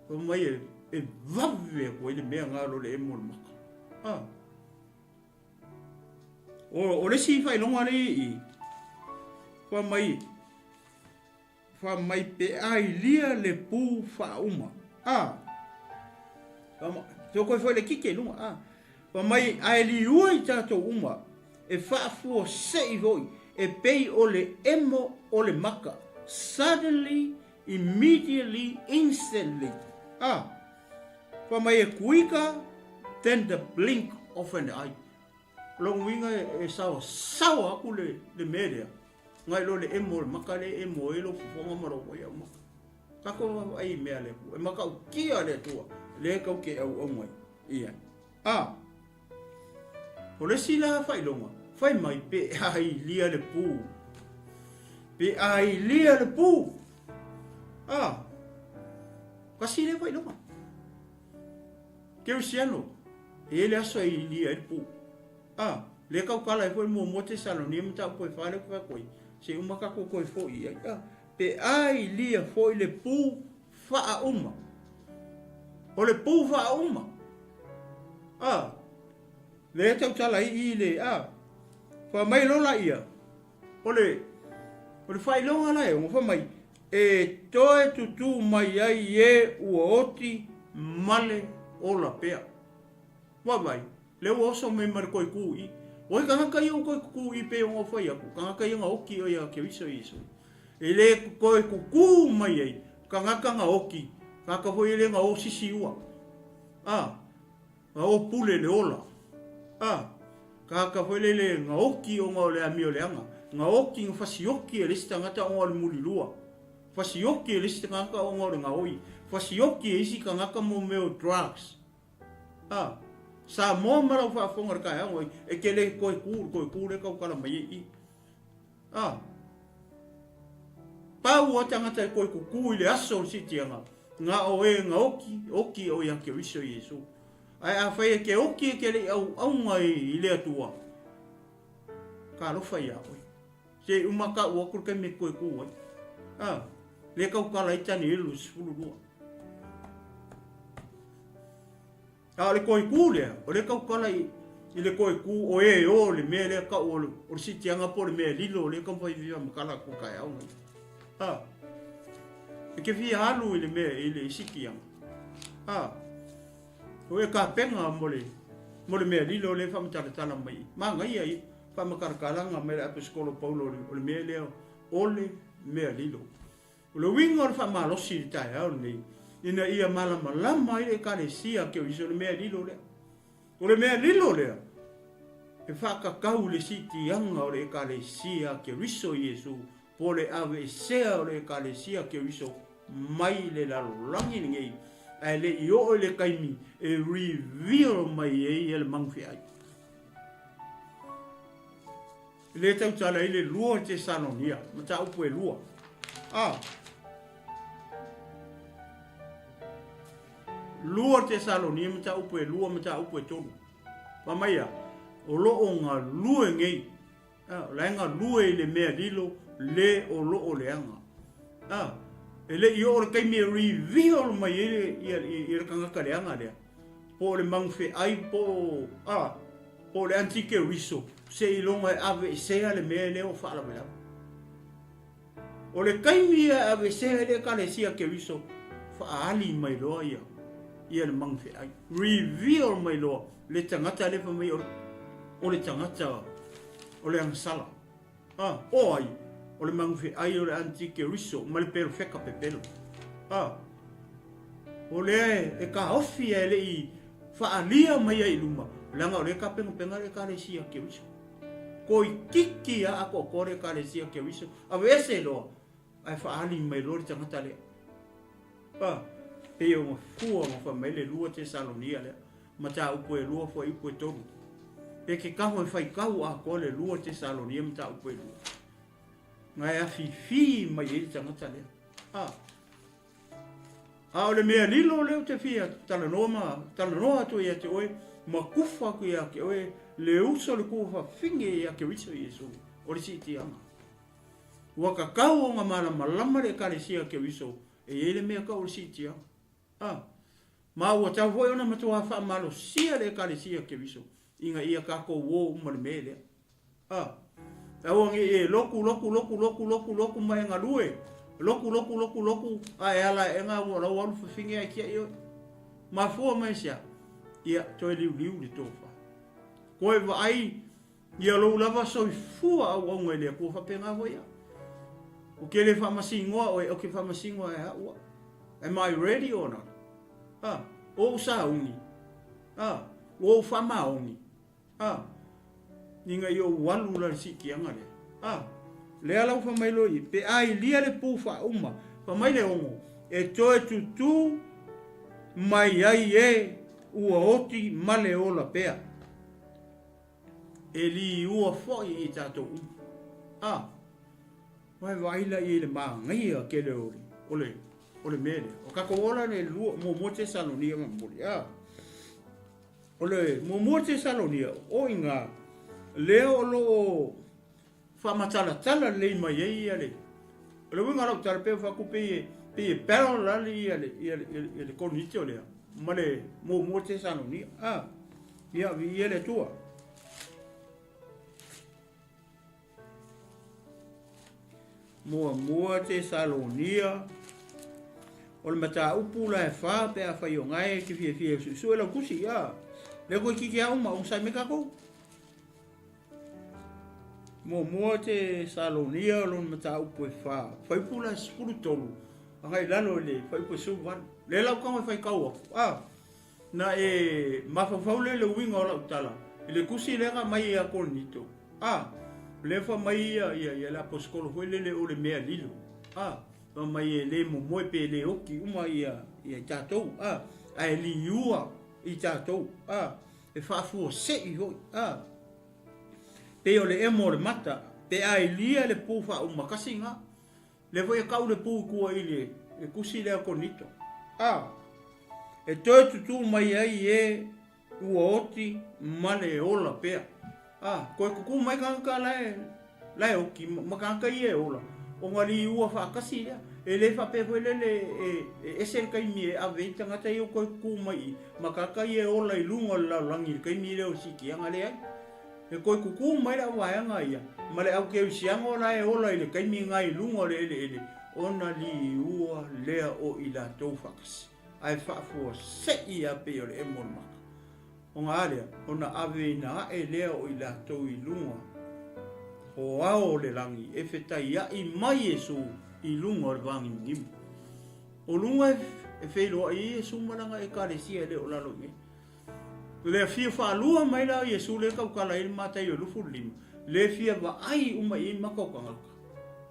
Speaker 1: Fai mai e, e vave aku ai le mea nga lo le emo o le maka. A. O, o le isi faailoga le i, fai mai, fai mai pe ailia le pu faauma. A. Fai mai, foi le kike i luga. A. Fai mai, ae liua i tatou uma, e faafuasei foi, e pei o le emo o le maka. Suddenly, immediately, instantly. A. Fai mai e quicker than the blink of an eye. O lona uiga e saosaoa aku le, le mea lea, ngai lo le emo o le maka lea e emo ai lou fofoga ma lou vaai au maka. Tatou vaavaai i mea a le Atua. E matautia le Atua, lea e tau te auau ai ia. A, o le isi la faailoga, fai mai pe ailia le pu. Pe ailia le pu. A, kasi lea faailoga. Kerisiano, e i ai le aso e ilia ai le pu. A, lea tautala ai foi le muamua Tesalonia mataupu e fa lea ou te fai atu ai, se i uma tatou toe foi i ai. A, pe ailia foi le pu faauma. O le pu faauma. A, lea tautala ai i le, a, fai mai lola ia, o le, o le faailoga la e ono, fai mai, e toe tutū mai ai e ua oti ma le ola pea. Vaavaai, lea ua oso mai ma le toe kū i. Oi tagata ia ua toe kū i pei ona ou fai atu, tagata ia na oti o ia Keriso Iesu. E le toe kukū mai ai, tagata na oti, tagata foi e le na o sisi ua. A, na o pule le ola. A, tagata foi lele na oti ona o le amioleaga, na oti na fasioki e le isi tagata ona o le mulilua. Fasioki e le isi tagata ona o le gaoi. Fasioki e isi tagata mo mea o drugs. A, Samoa ma lau faafofoga i le taeao ai, e te le toe ku, le toe ku lea e tautala mai ai i. A, pau a tagata e toe kukū i le aso o le siitiaga, na o e na oti, oti o ia Keriso Iesu. Ae afai e te oti e te le i auauna i le Atua, talofa ia oe. Se i uma kau atu le taimi e toe kū ai. A, lea tautala ai Tanielu 12. A o le toe kū lea, o lea tautala i, i le toe kū o e o le mea lea kau o le, o le sitiaga po o le mea lilo o lea taumafai fia makala atu taeao nei. A, e ke fia alu i le mea i le sitiaga. A, o e kapena mo le, mo le mea lilo lea whamatalatala mai. Manaia ia. Faamatalatalaga mai le Aposetolo Paulo o le mea lea o le mea lilo. O le uiga o le faamalosi i le taeao lenei, ina ia malamalama ai le Ekalesia Keriso i le mea lilo lea. O le mea lilo lea, e faatatau i le siitiaga o le Ekalesia Keriso Iesu, po o le aveesea o le Ekalesia Keriso mai le lalolagi lenei, ae le i oo i le taimi e reveal mai ai e le magufeai. E le tautala ai le lua Tesalonia, mataupu e lua. A. Lua Tesalonia, mataupu e lua, mataupu e tolu. Fa mai a, o lo o galue nei. A, o la e galue i le mea lilo, le o lo o leaga. A, e le i oo le taimi e reveal mai ai le, ia, ia le tagata leaga lea. Po o le magufeai po o, a, po o le antikeriso, seiloga e aveesea le mea lea ua faalavelave. O le taimi ia e aveesea ai le Ekalesia Keriso, faaali mai loa ia, ia le magufeai. Reveal mai loa le tagata lea fai mai o, o le tagata o le agasala. A, o ai? O le magufeai o le antikeriso ma le perofeka pepelo. A, o lea e, e kaofi ae le i faalia mai ai i luma, leaga o lea e tapenapena le Ekalesia Keriso. Toeitiiti a atoatoa le Ekalesia Keriso, aveese loa, ae faaali mai loa le tagata lea. A, pei ona fua ma fai mai le lua Tesalonia lea, mataupu e lua fuaiupu e tolu. Pe ke kaho e faitau atoa le lua Tesalonia mataupu e lua. Na e afifi mai ai le tagata lea. A, a o le mea lilo lea ou te fia talanoa ma talanoa atu ia te oe, ma kufa atu ia te oe, le uso le kufa fafine ia Keriso Iesu, o le siitiaga. Ua tatau ona malamalama le Ekalesia Keriso e i ai le mea tau o le siitiaga. A. Ma ua tatau foi ona matuā faamalosia le Ekalesia Keriso ina ia tatou o uma i le mea lea. A. Aua ne i e lotu, lotu, lotu, lotu, lotu, lotu ma e galue, lotu, lotu, lotu, lotu, a e ala aega ua lau alu fafine ae tiai oe. Mafua mai se a? Ia, toe liuliu le tofa. Toe vaai ia lou lava soifua auauna i le Atua faapena foi au. Ou te le faamasinoa oe, ou te faamasino ia au au. Am I ready or not? A, ua ou sauni. A, ua ou faamaoni. A, ina ia ou alu la i le siitiaga lea. A, lea la ua fai mai loa i, pe a ilia le pu faauma, fai mai le ono, e toe tutū mai ai e ua oti ma le ola pea. E liua foi i tatou uma. A, Vae vaai la i ai le manaia tele o le, o le, o le mea lea. O tatou ola le lua, muamua Tesalonia ma momoli. A, o le muamua Tesalonia, o iga, lea o lo o faamatalatala lelei mai ai ia le, o le uiga o lau tala pei ua fai atu pei e, pei e parallel ia le, ia le, ia le Korinito lea ma le muamua Tesalonia. A, ia, viia le Atua. Muamua Tesalonia, o le mataupu la e fa pe afai o gae e te fiafia e suesue lau tusi, a lea koe titi a uma, onosai mai tatou. Muamua Tesalonia, o lona mataupu e fa, fuaiupu la e 13, agai i lalo i le fuaiupu e 18. Lea la ua tago e faitau atu, a. Na e mafaufau lea i le uiga o lau tala i le tusi lea na aumai ia Korinito, a, lea fai mai ia, ia, ia le aposetolo foi lele o le mea lilo, a, fai mai e le momoe pe le oti uma ia, ia i tatou, a, ae liua i tatou, a, e faafuasei foi, a, pei o le emo o le mata, pe a ilia le pu faauma tasi na. Lea foi e kau le pu i tua i le le tusi lea Korinito. A e toe tutū mai ai e ua oti ma le ola pea. A toe tutū mai tagata la e la e oti ma tagata ia e ola, ona liua faatasi lea. E le faapea foi lele e e ese le taimi e ave ai tagata ia ua toe tutū mai i ma tagata ia e ola i luga o le lalolagi i le taimi lea o le siitiaga. Leai. E toe tutū mai le auvaega ia ma le aukerisiano la e ola i le taimi na i luga o le eleele, ona liua lea o i latou faatasi, ae faafuasei lava pei o le emo o le maka. Ona a lea? Ona aveina ae lea o i latou i luga o ao o le lagi e fetaiai mai Iesu i luga o le vāgimugimu. O luga e feiloai ai Iesu ma lana Ekalesia e le o lalo i nei. Le fia faalua mai la o Iesu lea e tautala ai le Mataio 25, le fia vaai uma i ai mata o tagata.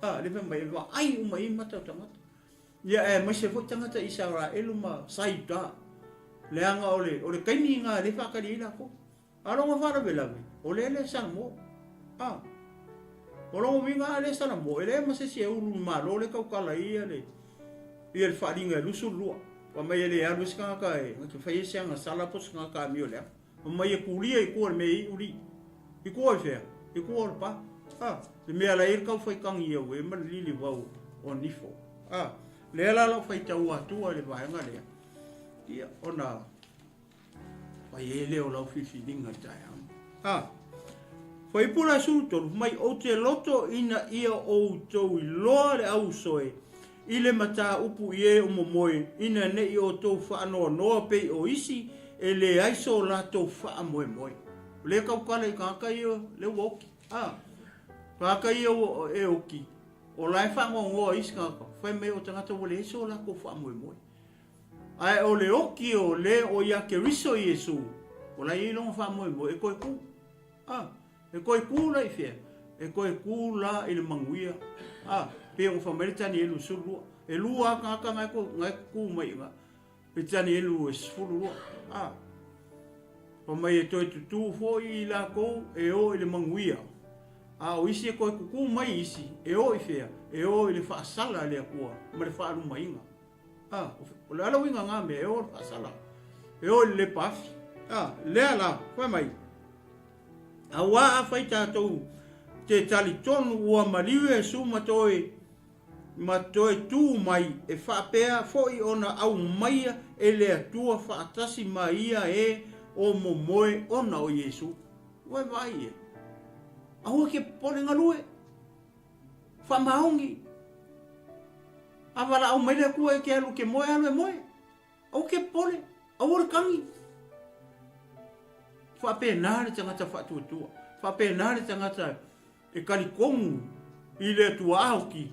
Speaker 1: A, le fai mai, e vaai uma i ai mata o tagata. Ia, aemaise foi tagata Isaraelu ma Saiuta, leaga o le, o le taimi lena lea e faatali ai latou. A o lona faalavelave, o lea le Samoa. A, o lona uiga a lea Samoa, e leai ma se isi e ulu i le Malo lea e tautala ai ia le, ia le faaaliga e 22. Fai mai e le alu ai se tagata e na te fai ai se agasala po o se tagata amio leaga. Fai mai e kulia i tua i le mea e iu lii. I tua i fea? I tua o le pa. A, le mea la e i ai le tau fai tagi au e ma le lilivau o nifo. A, lea la lau faitau atua i le vaega lea, ia, ona Fai ai lea o lau filifiliga i le taeao. A, Fuaiupu la 13, mai ou te loto ina ia outou iloa le ausoe i le mataupu i e o momoe, ina ne i outou faanoanoa pei o isi e leai so latou faamoemoe. O lea e tautala i tagata ia lea ua oki. A, tagata ia ua e oki, o la e faanoanoa isi tagata, fai mai o tagata ua leai so latou faamoemoe. Ae o le oki o le o ia Keriso Iesu, o la e i ai lona faamoemoe e toe ku. A, e toe ku la i fea? E toe ku la i le manuia. A, pei ona fai mai le Tanielu 12. E lua lava tagata na e, na e ku mai i ina. I Tanielu e 12. A, fai mai e toe tutū foi i lakou e o i le manuia. A o isi e toe tutū mai isi, e o i fea? E o i le faasala a le Atua ma le faalumaina. A, o le a le uiga ngā mea, e o le faasala, e o i le lepa afi. A, lea la, fai mai, auā afai tatou Te talitonu ua maliu Iesu ma toe ma toe tu mai e faapea foi ona aumaia e le Atua faatasi ma ia e o momoe ona o Iesu. Ua e vaai e? Aua ke popole galue. Faamaoni. A valaau mai le Atua e ke alu ke moe, alu e moe. Aua ke popole, aua le kagi. Faapena le tagata faatuatua. Faapena le tagata e talitonu i le Atua aoki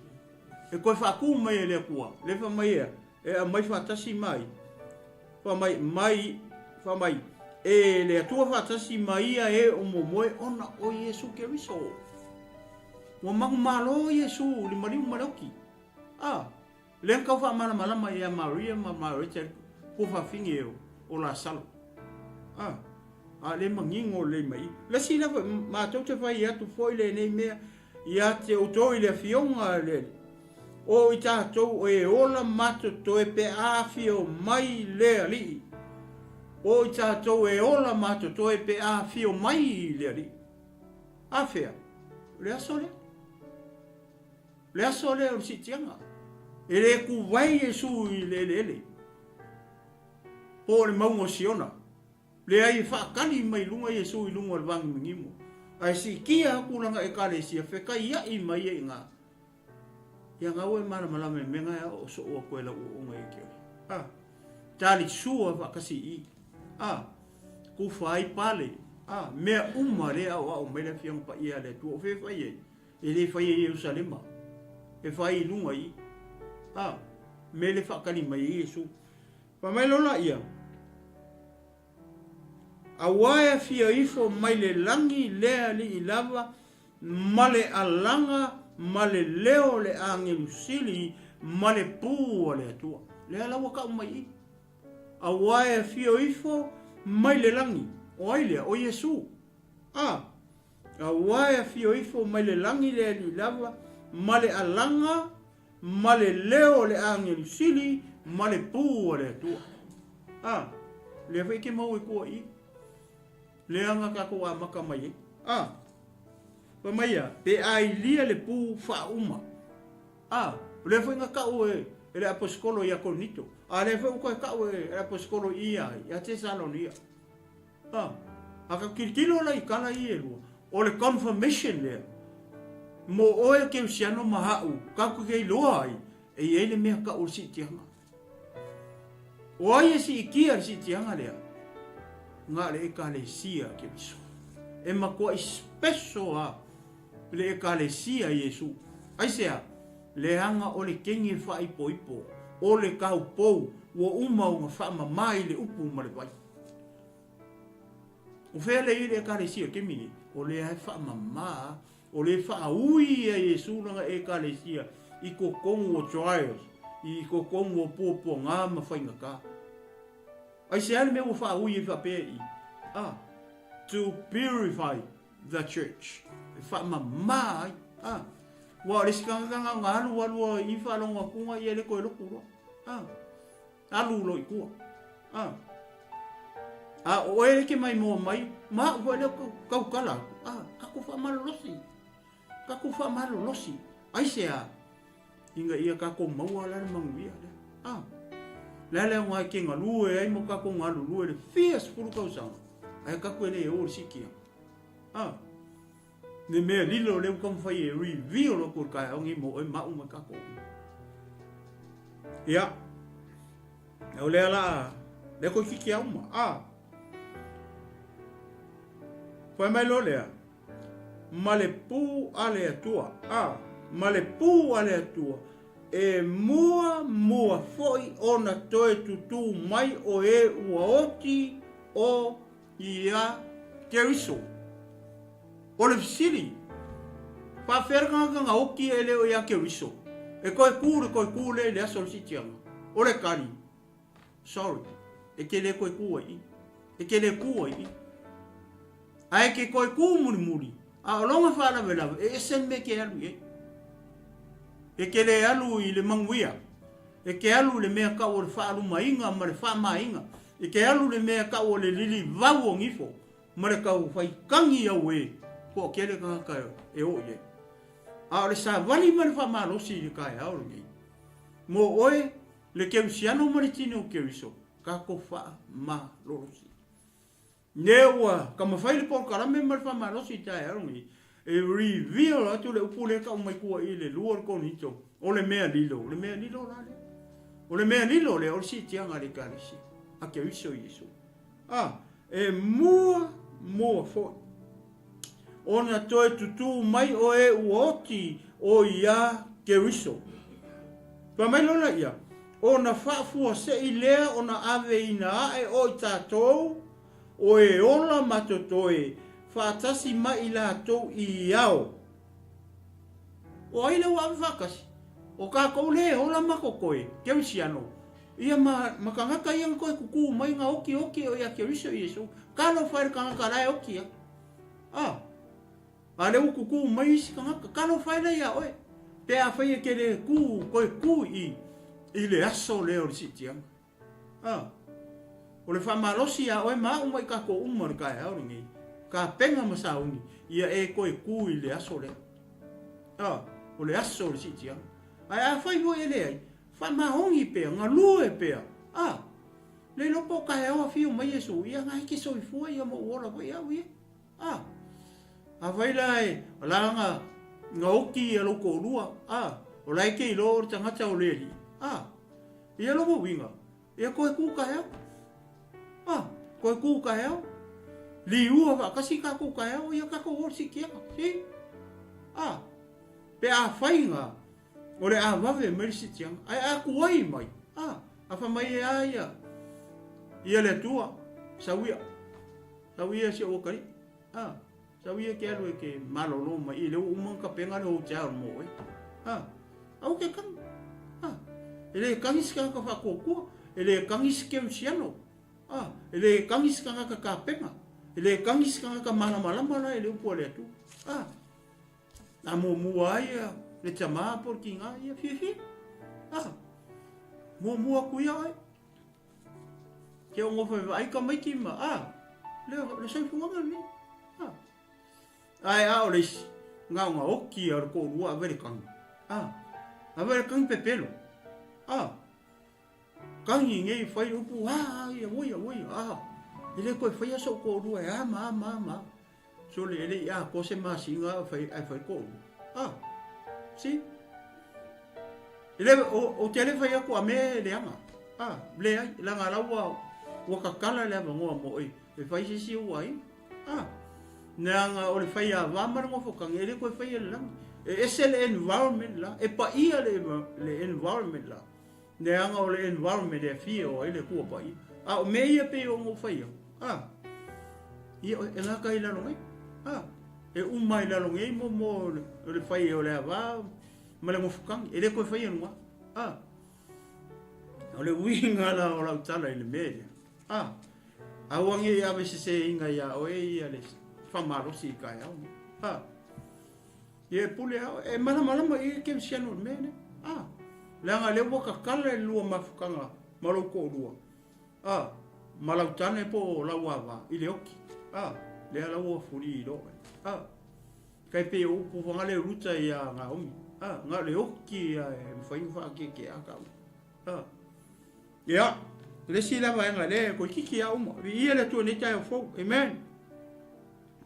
Speaker 1: e toe faatu mai e le Atua. Le fai mai ea, e aumai faatasi mai, fai mai, mai, fai mai, e le Atua faatasi ma ia e o momoe ona o Iesu Keriso. Ua manumalo Iesu i le maliu ma le oki. A, Lea na tau faamalamalama ia Maria ma Mareta i le tuafafine o Lasalo. A, a le manino lelei mai i. Le isi lea foi, matou te fai atu foi lenei mea ia te outou i le Afioga a le Alii, o i tatou e ola ma totoe pe a afio mai le Alii. O i tatou e ola ma totoe pe a afio mai le Alii. A fea? O le aso lea. Le aso lea o le siitiaga, e le kuvai Iesu i le eleele, po o le mauga o Siona. Leai, e faakali mai luga Iesu i luga o le vagimagimo, ae siitia atu lana Ekalesia, fetaiai mai ia i ina. Ia na ua e malamalama i mea na e aoao soo atu e lau uoga ia te oe. A, talisua faatasi i i. A, kufa ai pale. A, mea uma lea e aoao mai le Afioga Paia a le Atua. O fea e fai ai? E le faia i Ierusalema, e fai i luga i a mea le faatali mai ai Iesu. Fai mai lola ia, Aua e afia ifo mai le lagi le alii lava ma le alaga ma le leo o le agelu sili ma le pū a le Atua. Lea la ua tau mai i. Aua e afio ifo mai le lagi. O ai lea? O Iesu. A. Aua e afio ifo mai le lagi le Alii lava, ma le alaga, ma le leo o le agelu sili, ma le pū a le Atua. A, lea foi e te maua i tua i i. Lea na tatou amata mai ai. A, fai mai ia, pe a ilia le pū faauma. A, o lea foi na tau e le aposetolo ia Korinito. A lea foi ua toe tau e le aposetolo i ia, ia Tesalonia. A, a ka tilotilo la i tala ia e lua, o le confirmation lea mo oe Kerisiano ma a'u tatou te iloa ai e i ai le mea tau o le siitiaga. O ai e siitia le siitiaga lea? Na o le Ekalesia a Keriso. E matuai special a le Ekalesia a Iesu. Aisea? Leaga o le kegi e faaipoipo, o le taupou ua uma ona faamama i le upu ma le vai. O fea lea i le Ekalesia i le taimi nei? O lea e faamama, o lea e faaui ia Iesu lana Ekalesia i totonu o trials, i totonu o puapuaga ma faigata. Aisea le mea ua faaui ai faapea i i? Ah, to purify the church. E faamama ai. Ah, ua o le isi tagata na ona alu alu i faalogo atuga ia le toe lotu loa. Ah. Alu loa i tua. A. A o oe e ke maimoa mai, ma a'u foi lea tautala atu, a, tatou faamalolosi, tatou faamalolosi. Aisea? Ina ia tatou maua la le manuia lea. A. Le a le aoga e ke galue ai ma tatou galulue le fia sefulu tausaga, ae tatou e le o i le siitia. A. Le mea lilo lea ua taumafai e reveal atu i le taeao nei mo oe ma au ma tatou uma. Ia, o lea la, lea toeitiiti a uma. A, fai mai loa lea, ma le pū a le Atua, a, ma le pū a le Atua, e mua mua foi ona toe tutū mai o e ua oti o Ia Keriso. O le fesili, faafefea le tagata na oti e le o ia Keriso? E toe ku le toe ku lea i le aso o le siitiaga? O le tali, sorry, e te le toe ku ai i. E te le ku ai i. Ae e te toe ku mulimuli, a o lona faalavelave, e ese le mea e te alu i ai. E te le alu i le manuia. E te alu i le mea tau o le faalumaina ma le faamaina. E te alu i le mea tau o le lilivau o nifo ma le tau fai tagi auē. Toatele tagata e oo i ai. A o le savali ma le faamalosi i le taeao lenei, mo oe, le Kerisiano ma le tino o Keriso, tatou faamalolosi. Lea ua taumafai le polokalame ma le faamalosi i le taeao lenei e reveal atu le upu lea e tau mai tua i le 2 o le Korinito, o le mea lilo. O le mea lilo la lea. O le mea lilo lea o le siitiaga a le Ekalesia a Keriso Iesu. A, e mua mua foi ona toe tutū mai o e ua oti o iā Keriso. Fai mai loa laia, Ona faafuasei lea ona aveina ae o i tatou, o e ola ma totoe, faatasi ma i latou i ao. O ai lea ua ave faatasi? O tatou lea e ola ma totoe, Kerisiano, ia ma, ma tagata ia na toe tutū mai na otioti o ia Keriso Iesu. Talofa e le tagata la e oti a. A. A lea ua tutū mai isi tagata, talofa e la iā oe, pe afai e te le tū, toe tū i i le aso lea o le siitiaga. A, o le faamalosi iā oe ma au ma i tatou uma i le taeao lenei, tapena ma sauni, ia e toe tū i le aso lea. A, o le aso o le siitiaga. Ae afai foi e leai, faamaoni pea, galue pea. A, le iloa po o taeao afio mai Iesu, ia na e te soifua ia ma ou ola foi au ia. A, afai la e la na, na oti ia lou toalua, a, o la e te iloa o le tagata o le Alii, a, ia lona uiga, ia toe tu taeao. A, toe tu taeao. Liua faatasi tatou taeao, ia tatou o le siitiaga. See? A, pe afai na, o le a vave mai le siitiaga, ae a tuai mai, a, a fai mai e a ia, ia le Atua, sau ia. Sau ia si ou atalii. A, sau ia ke alu e ke malolo mai i le ua uma ona tapena le hotel mo oe. A, aua ke kagi. A, e le kagi se tagata faatuatua, e le kagi se kerisiano. A, e le kagi se tagata tapena, e le kagi se tagata malamalama la i le upu a le Atua. A, a muamua ai ia le tamā po o le tiga, ia fiafia. A, muamua atu ia oe. Ke o ngofa e vaai tamaiti ma, a, le, le soifuaga lenei. A. Ae a o le isi, na ona oki a le toalua ave le kagi. A, ave le kagi pepelo. A, kagi nei fai upu, a, a, ia, oi, oi, a. E le koe faia sou toalua e a ma a ma a ma a. Sole e le i atoa se masina ae fai, ae fai toalua. A, see? E le, o, ou te le fai atu a me leaga. A, leai, leaga la ua, ua tatala le avanoa mo oe e fai se isi ou aiga. A, leaga o le fai ava ma le nofotaga, e le toe faia i le lagi. E ese le environment la, e paia le, le environment la. Leaga o le environment e afio ai le Atua Paia. A o mea ia pei ona ou fai atu, a, ia, e gata i lalo nei. A, e uma i lalo nei mo, mo le fai o le ava ma le nofokagi. E le toe faia luga. A, o le uiga la o lau tala i le mea lea. A, aua ne i ave seseina iā oe ia le faamalosi i taeao nei. A, Ia e pule a oe, e malamalama i ai kerisiano i le mea lea. A, leaga lea ua tatala le lua mafutaga ma lou toalua, a, ma lau tane po o lau ava i le oki. A, lea la ua fuli i loa. A, kai pei o upu fagale o Ruta iā Naomi. A, na o le oki ia e mafai ona faakekeā ka upu. A, ia, le isi la vaega lea e toeitiiti lava uma. Viia le Atua i lenei taeao fou. Amen.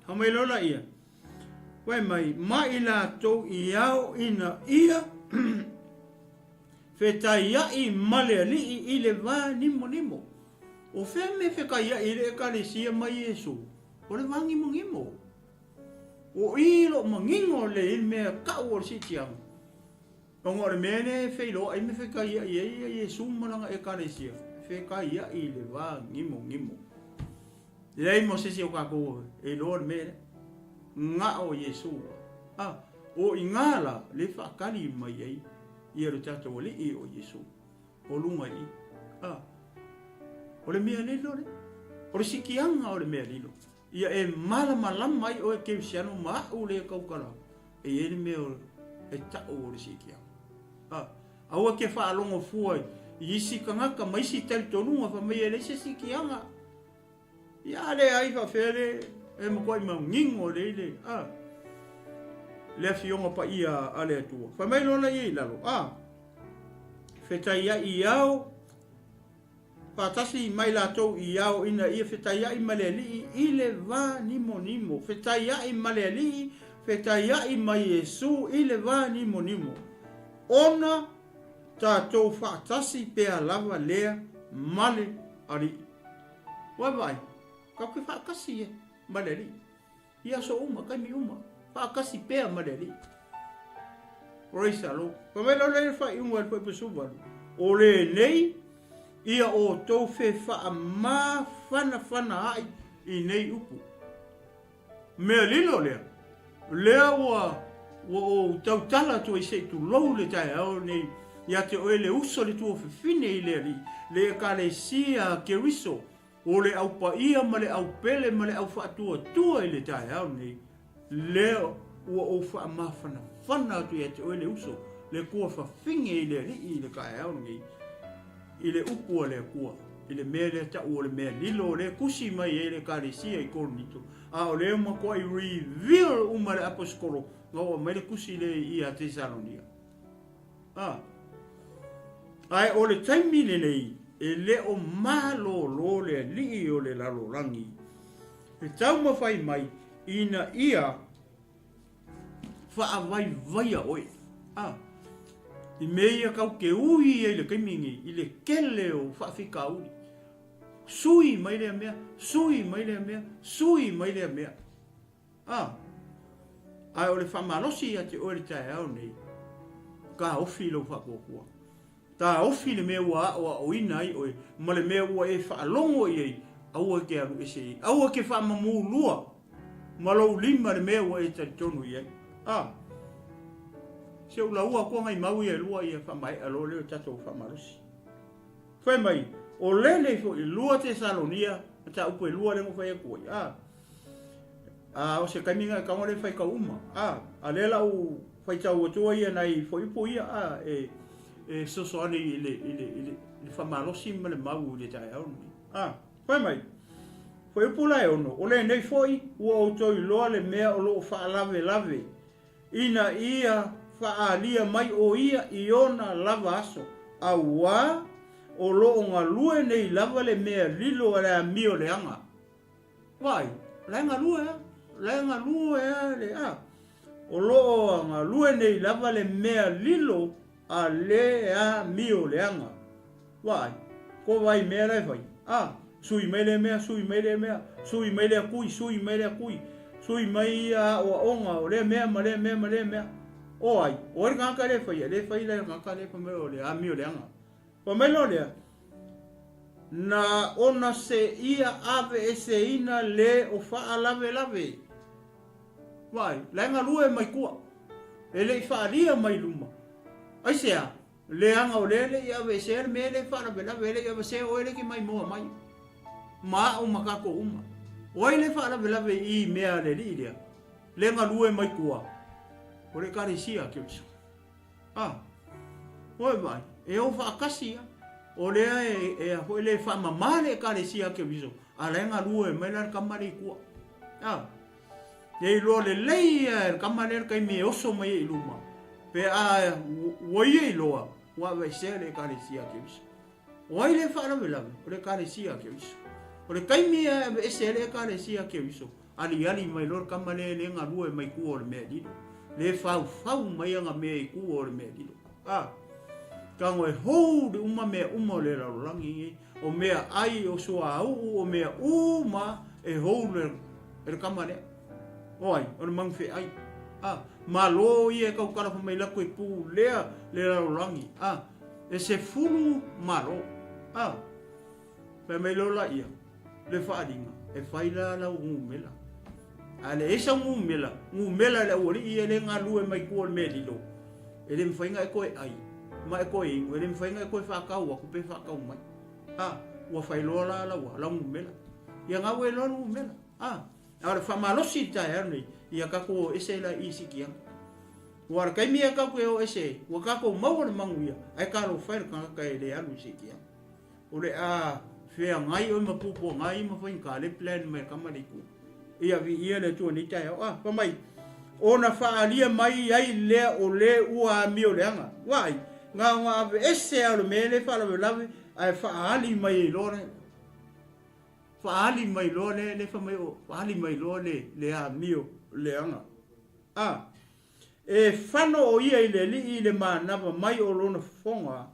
Speaker 1: Aumai loa laia. Fai mai, ma i latou i ao ina ia fetaiaʻi ma le Alii i le va nimonimo. O fea mea fetaiaʻi i le Ekalesia ma Iesu? O le va nimonimo. O i lo manino le i mea kau o le siitiaga. Ona o le mea lea e feiloai ma fetaiaʻi ai ia Iesu ma lana Ekalesia, fetaiaʻi i le va nimonimo. Leai mo se isi o kākou e iloa le mea lea. Gao Iesu. A, o i ngā la, le whaakali mai ai ia le tātou Alii o Iesu. O lunga i. A, o le mea lilo le. O le sikianga o le mea lilo. Ia e malamalama ai oe Kerisiano ma a'u le tautala e i ai le mea e ta'u o le siitiaga. A, aua ke faalogo fua i isi tagata ma isi talitonuga fai mai e leai se siitiaga. Ia a leai faafefea le e matuai manino lelei le, a. Le Afioga Paia a le Atua. Fai mai loa laia i lalo, a, Fetaiai i ao, faatasi mai latou i ao ina ia fetaiai ma le Alii i le va nimonimo. Fetaiai ma le Alii, fetaiai ma Iesu i le va nimonimo. Ona tatou faatasi pea lava lea ma le Alii. Ua vaai, tatou te faatasi e ma le Alii. I aso uma, taimi uma, faatasi pea ma le Alii. Praise the Lord. Fai mai loa le faaiuga i le Fuaiupu 18, O lenei ia outou fefaamafanafana ai i nei upu. Mea lilo lea, lea ua ua ou tautala atu ai se i tulou le taeao nei ia te oe le uso le tuafafine i le Alii, le Ekalesia a Keriso, O le au paia ma le au pele ma le au faatuatua i le taeao lenei, lea ua ou faamafanafana atu ia te oe le uso, le tuafafine i le Alii i le taeao lenei, i le upu a le Atua, i le mea lea tau o le mea lilo o lea e tusi mai ai le Ekalesia i Korinito, a o lea ua matuai reveal uma e le Aposetolo na oo mai le tusi lea ia Tesalonia. A. Ae o le taimi lenei, e le o malolo le alii o le lalolagi e taumafai mai ina ia faavaivaia oe. A. I mea ia kau te ui ai i le taimi lenei, i le tele o faafitauli. Sui mai lea mea, sui mai lea mea, sui mai lea mea. A, ae o le faamalosi ia te oe i le taeao nei, taofi lou faatuatua. Taofi le mea ua aoaoina ai oe ma le mea ua e faalogo i ai, aua e te alu ese i ai. Aua e te faamamulua ma lou lima le mea ua e talitonu i ai. A, se u laua atu nai mau ia e lua ia faamaea loa lea o tatou faamalosi. Fai mai, o lenei foi, 2 Tesalonia, mataupu e lua lea na fai atu ai. A, a o se taimi na e tago le faitau uma. A, a lea la u faitau atu ai ia nai fuaiupu ia, a, e, e fesoasoani i le, i le, i le, i le faamalosi ma le mau i le taeao lenei. A, fai mai, fuaiupu la e ono, o lenei foi ua outou iloa le mea o lo o faalavelave ina ia faaalia mai o ia i ona lava aso, auā o lo o galue nei lava le mea lilo a le amio leaga. Vaai, o la e galue a, o la e galue a le a. O lo o galue nei lava le mea lilo a le amio leaga. Vaai, ko vai mea la e fai? A, sui mai lea mea, sui mai lea mea, sui mai lea kui, sui mai lea kui, sui mai ia aoaoga o lea mea ma lea mea ma lea mea. O ai? O ai le tagata lea e faia? Le fai la le tagata lea fai mai o le amio leaga. Fai mai loa lea, na ona se ia aveeseina le o faalavelave. Vaai, la e galue mai tua. E le i faalia mai luma. Aisea? Leaga o lea le i aveesea le mea lea e faalavelave, e le i avesea oe lea e te maimoa mai, ma au ma tatou uma. O ai lea e faalavelave i mea a le alii lea, le galue mai tua? O le Ekalesia a Keriso. A, oi vaai, e o faatasi ia. O lea e, e a foi le faamama le Ekalesia a Keriso, a la e galue mai la le tama lea i tua. A, E iloa lelei ia e le tama lea le taimi e oso mai ai i luma, pe a ua ia iloa, ua aveesea le Ekalesia a Keriso. O ai lea e faalavelave? O le Ekalesia a Keriso. O le taimi e aveese ai le Ekalesia a Keriso, aliali mai loa le tama lea e le galue mai tua o le mea lilo, le faufau mai ana mea i tua o le mea lilo. A, tago e hold uma mea uma o le lalolagi nei, O mea ai, o suauu, o mea uma e hold e le tama lea. O ai? O le manufeai. A, malo ia e tautala fai mai latou e pulea le lalolagi. A, e 10 malo. A, fai mai loa laia, le faaaliga, e fai la lau numela. A leai sau numela, numela e le aualii ia le galue mai tua o le mea lilo, e le mafai ona e toe ai, ma e toe inu, e le mafai ona e toe faatau atu pe faatau mai. A, ua fai loa la lau, lau numela. Ia na ua iloa le numela. A, a o le faamalosi i le taeao lenei, ia tatou o ese la i sikiaga. Ua o le taimi e tatou te o ese ai, ua tatou maua le manuia, ae talofa e le tagata e le alu i sikiaga. O le a feagai oe ma puapuaga ia ma faigata le plan mai a tama le itu. Ia viia le Atua i lenei taeao. A, fai mai, Ona faaalia mai ai lea o le ua amio leaga. Vaai, na ona aveese lava o le mea lea e faalavelave ae faaali mai ai loa le faaali mai loa le le fai mai o faaali mai loa le le amio leaga. A e fano o ia i le Alii i le manava mai o lona fofoga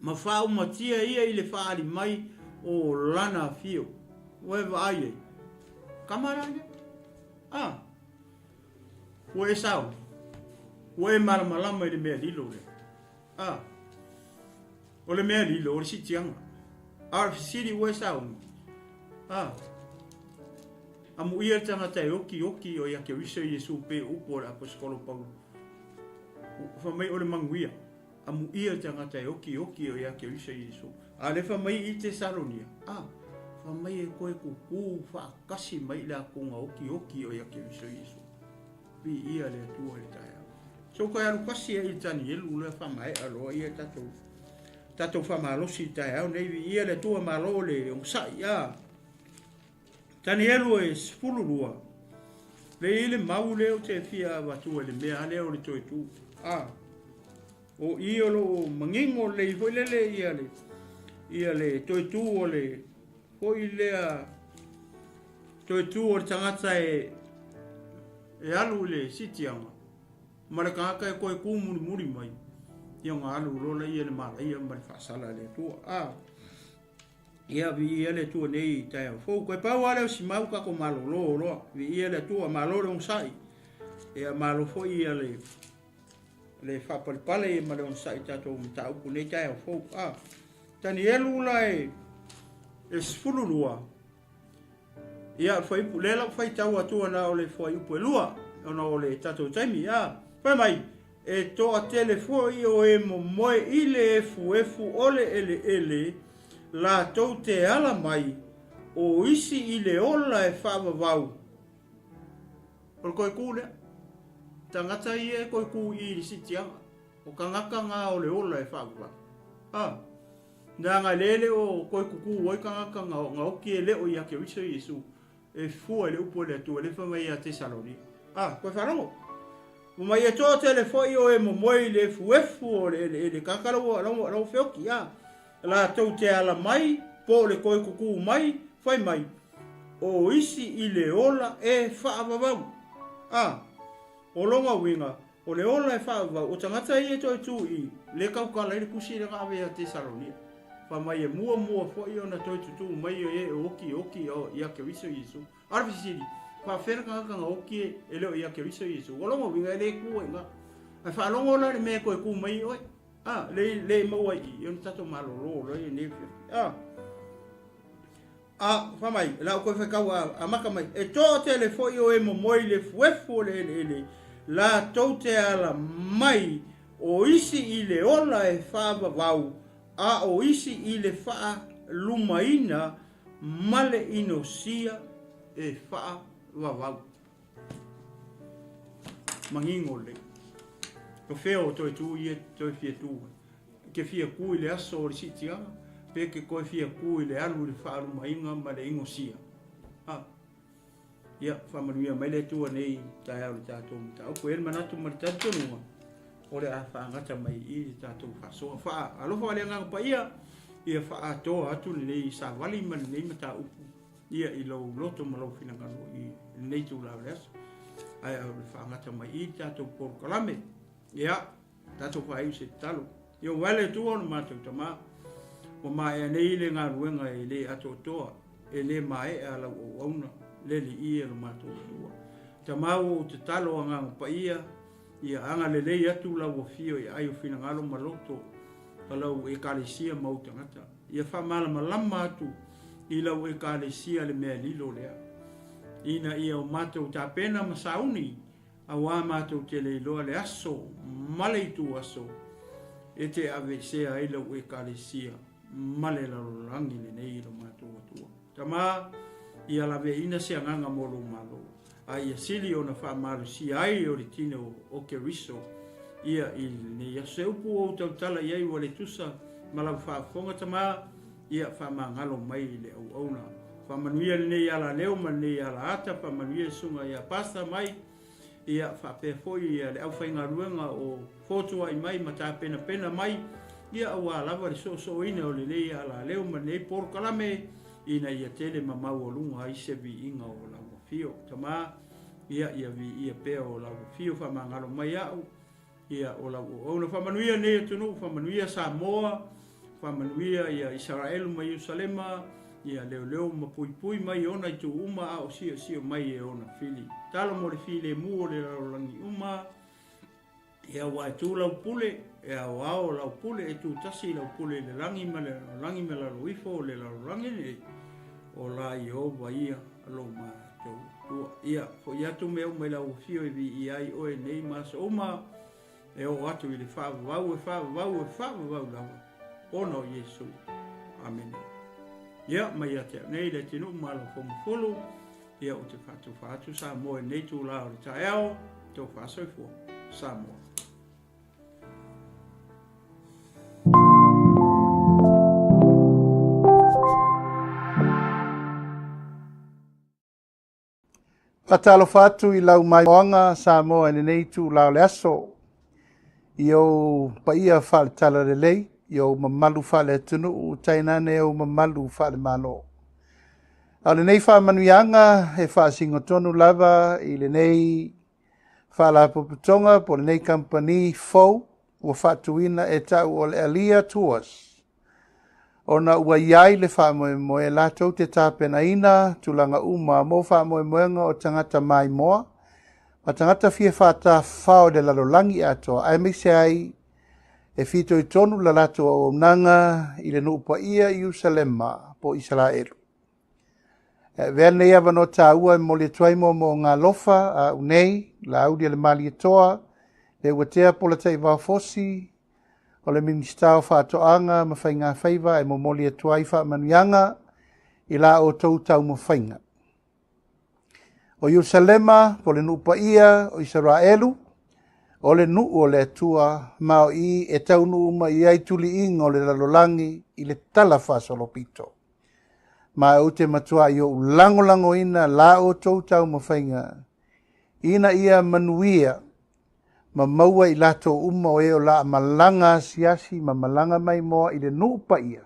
Speaker 1: ma faaumatia ia i le faaali mai o lana afio. Ua e vaai ai? Kama la lea. A ua e sauni, ua e malamalama i le mea lilo lea. A o le mea lilo o le siitiaga. A o le fesili ua e sauni. A amuia le tagata e oki oki o ia Keriso Iesu pe upu o le aposetolo Paulo. Fa mai o le manuia. Amuia le tagata e oki oki o ia Keriso Iesu. A le fa mai i Tesalonia. A fa mai e koe kuku faatasi mai le akonga oki oki o ia Keriso Iesu. Viia le Atua i le taeao. So koe alu kasi ai i Tanielu lea faamaea loa ia tatou tatou faamalosi i le taeao nei. Viia le Atua, malo le onosai. A Tanielu e 12 le i le mau lea ou te fia avatua i le mea lea o le toe tu. A o i o loo manino lelei foi lele ia le ia le toe tu o le foi lea toe tu o le tagata e e alu i le sitiaga ma le tagata e toe tu mulimuli mai ia ona alu loa lea i le malaia ma le faasala a le Atua. A ia viia le Atua nei i taeao fou. Koe pau lava lea o si mau tatou malolo loa. Viia le Atua, malo le onosai. Ia malo foi ia le le faapalepale ia ma le onosai i tatou mataupu nei taeao fou. A Tanielu la e e 12 ia o le fuaiupu lea la ua faitau atu na o le fuaiupu e lua ona o le tatou taimi. A fai mai e toatele foi o e momoe i le efuefu o le eleele latou te ala mai o isi i le ola e faavavau. O le toe tu lea. Tagata ia e toe tu i le siitiaga. O tagata na o le ola e faavavau. A leaga e le le o toe tutu ai tagata na, na oki e le o ia Keriso Iesu e fua i le upu a le Atua le fai mai ia Tesalonika. A, koe faalogo. Ua mai e toatele foi o e momoe i le efuefu o le eleele tagata la ua, la ua, la ua feoki. A, latou te ala mai po o le toe tutu mai, fai mai, o isi i le ola e faavavau. A, o lona uiga, o le ola e faavavau, o tagata ia e toe tu i le tautala ai le tusi lea na ave ia Tesalonia. Fai mai e muamua foi ona toe tutū mai o e oki oki o ia Keriso Iesu. A o le fesili, faafefea le tagata na oki e le o ia Keriso Iesu? O lona uiga e le tu ai i ina. Ae faalogo la i le mea e toe tu mai ai oe. A, le, le maua i i, ona tatou malolo loa i lenei afiafi. A, a, fai mai, o le a ou toe faitau a, amata mai, e toatele foi o e momoe i le efuefu o le eleele, latou te ala mai o isi i le ola e faavavau, a o isi i le faalumaina ma le inosia e faavavau. Manino lelei. O fea o toe tu ia toe fia tu ai? Ke fia ku i le aso o le siitiaga, pe ke koe fia ku i le alu i le faalumaina ma le inosia. A. Ia, faamanuia mai le Atua nei taeao i le tatou mataupu. E i ai le manatu ma le talitonuga, o le a faagata mai i le tatou faasoa. Faa-alofa le Agaga Paia, ia faaatoa atu lenei savali ma lenei mataupu ia i lou loto ma lou finagalo i lenei itula o le aso. Ae o le faagata mai i le tatou polokalame. Ia, tatou faaiu se tatalo. Ia ua le Atua o le matou Tama, ua maea nei le galuega e le atoatoa, e le maea lau auauna, le Alii e lo matou Atua. Tama ua ou tatalo Agaga Paia, ia agalelei atu lau afio i aai o finagalo ma loto o lau Ekalesia ma ou tagata. Ia faamalamalama atu i lau Ekalesia le mea lilo lea, ina ia o matou tapena ma sauni Auā matou te le iloa le aso ma le ituaso e te aveesea ai lau Ekalesia ma le lalolagi lenei i lo matou Atua. Tama, ia laveaina se agaga mo lou Malo, a ia sili ona faamalosia ai o le tino o Keriso ia i lenei aso. Se upu ua ou tautala i ai ua le tusa ma lau faafofoga, Tama, ia faamagalo mai i le auauna. Faamanuia lenei alaleo ma lenei alaata, faamanuia le susuga ia Pastor mai. Ia, faapea foi le aufaigaluega o fotuai mai ma tapenapena mai, ia aua lava le soosooina o lenei alaleo ma lenei polokalame, ina ia tele ma maualuga ai se viiga o lau afio. Tama, ia, ia viia pea o lau afio, faamagalo mai au, ia o lau auauna. Faamanuia lenei atunuu, faamanuia Samoa, faamanuia ia Isaraelu ma Ierusalema, ia leoleo ma puipui mai i ona itu uma a o siosio mai e ona fili. Talo mo le filemu o le lalolagi uma, ia aua e tu lau pule, e aoao lau pule, e tutasi lau pule i le lagi ma le lalolagi ma lalo ifo o le lalolagi nei, o la Ieova ia lo matou Atua. Ia, foi atu mea uma i lau afio e viia ai oe nei ma aso uma, e oo atu i le faavavau, e faavavau, e faavavau lava, ona o Iesu. Amene. Ia, mai ia te au nei Leatinuu ma Alofomafulu, ia ou te faatofa atu Samoa i lenei itula o le taeao, tofa soifua. Samoa.
Speaker 2: Faatalofa atu i lau maimoaga Samoa i lenei itula o le aso, i ou paia faale-talalelei, i ou mamalu faale-atunuu, tainane ou mamalu faale-Malo. A o lenei faamanuiaga e faasinotonu lava i lenei faalapotopotoga po o lenei kamupani fou ua faatuina e ta'u o le Alia Tours, ona ua i ai le faamoemoe latou te tapenaina tulaga uma mo faamoemoega o tagata maimoa ma tagata fia faatafafao i le lalolagi atoa, aemaise ai e fitoitonu la latou auaunaga i le nuu paia i Ierusalema po o Isaraelu. E avea lenei avanoa taua e momoli atu ai moomooga alofa a au nei, Laauli a le Malietoa, Leuatea Polataivao Fosi, o le Minisita o Faatoaga ma Faigafaiva e momoli atu ai faamanuiaga i la outou taumafaiga. O Ierusalema, po o le nuu paia o Isaraelu, o le nuu o le Atua, ma o i e taunuu mai ai tuliiga o le lalolagi i le tala faasolopito. Ma ou te matuai ou lagolagoina la outou taumafaiga ina ia manuia ma maua i latou uma o e o la malaga asiasi ma malaga maimoa i le nuu paia,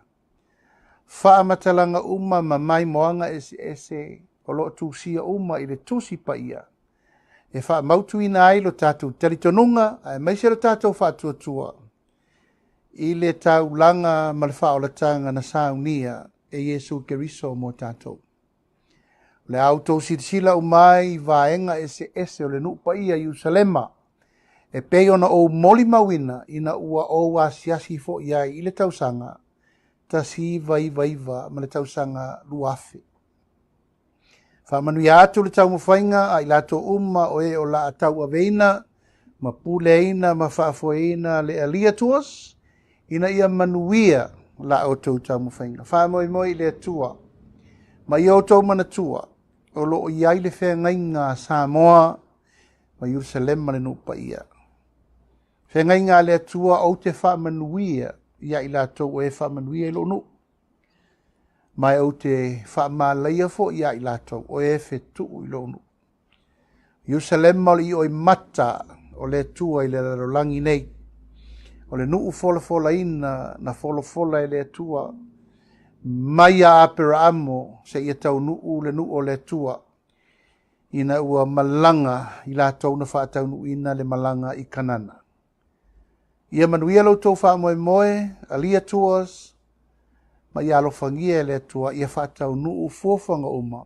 Speaker 2: faamatalaga uma ma maimoaga eseese o lo o tusia uma i le Tusi Paia, e faamautuina ai lo tatou talitonuga aemaise lo tatou faatuatua i le taulaga ma le faaolataga na saunia e Iesu Keriso mo tatou. O le a outou silasila uma ai i vaega eseese o le nuu paia i Ierusalema, e pei ona ou molimauina ina ua ou asiasi foi ai i le tausaga 1999 ma le tausaga 2000. Faamanuia atu le taumafaiga a i latou uma o e o la a tauaveina ma puleaina ma faafoeina le Alia Tours, ina ia manuia la outou taumafaiga. Faamoemoe i le Atua ma ia outou manatua o lo o i ai le feagaiga a Samoa ma Ierusalema le nuu paia. Feagaiga a le Atua ou te faamanuia ia i latou o e faamanuia i lou nuu, ma ou te faamalaia foi ia i latou o e fetuu i lou nuu. Ierusalema o le ioimata o le Atua i le lalolagi nei, o le nuu folafolaina na folafola e le Atua mai ia Aperaamo seia taunuu le nuu o le Atua, ina ua malaga i latou na faataunuuina le malaga i Kanana. Ia manuia lo outou faamoemoe, Alia Tours, ma ia alofagia e le Atua ia faataunuu fuafuaga uma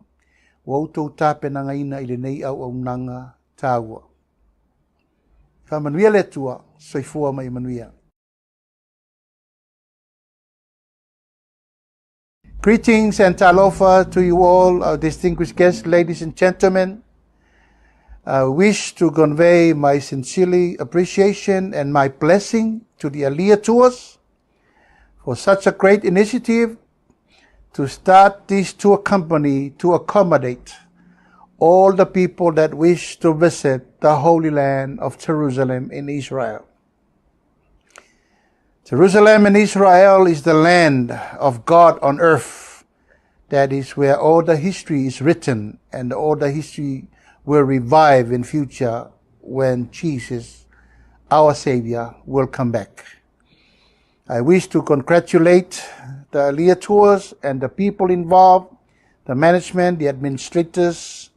Speaker 2: ua outou tapenagaina i lenei auaunaga taua. Faamanuia le Atua, soifua ma ia manuia. Greetings and talofa to you all, our distinguished guests, ladies and gentlemen. I wish to convey my sincere appreciation and my blessing to the Alia Tours for such a great initiative to start this tour company to accommodate all the people that wish to visit the Holy Land of Jerusalem in Israel. Jerusalem in Israel is the land of God on earth. That is where all the history is written and all the history will revive in future when Jesus, our Savior, will come back. I wish to congratulate the Aliyah Tours and the people involved, the management, the administrators,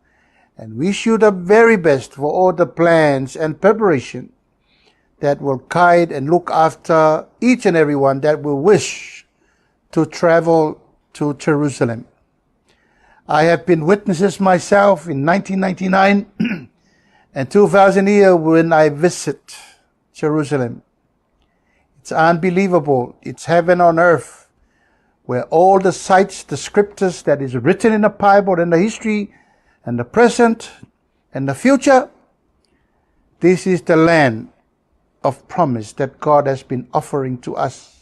Speaker 2: and wish you the very best for all the plans and preparation that will guide and look after each and everyone that will wish to travel to Jerusalem. I have been witnesses myself in 1999 and 2000 year when I visit Jerusalem. It's unbelievable. It's heaven on earth where all the sites, the scriptures that is written in the Bible and the history and the present and the future, this is the land of promise that God has been offering to us.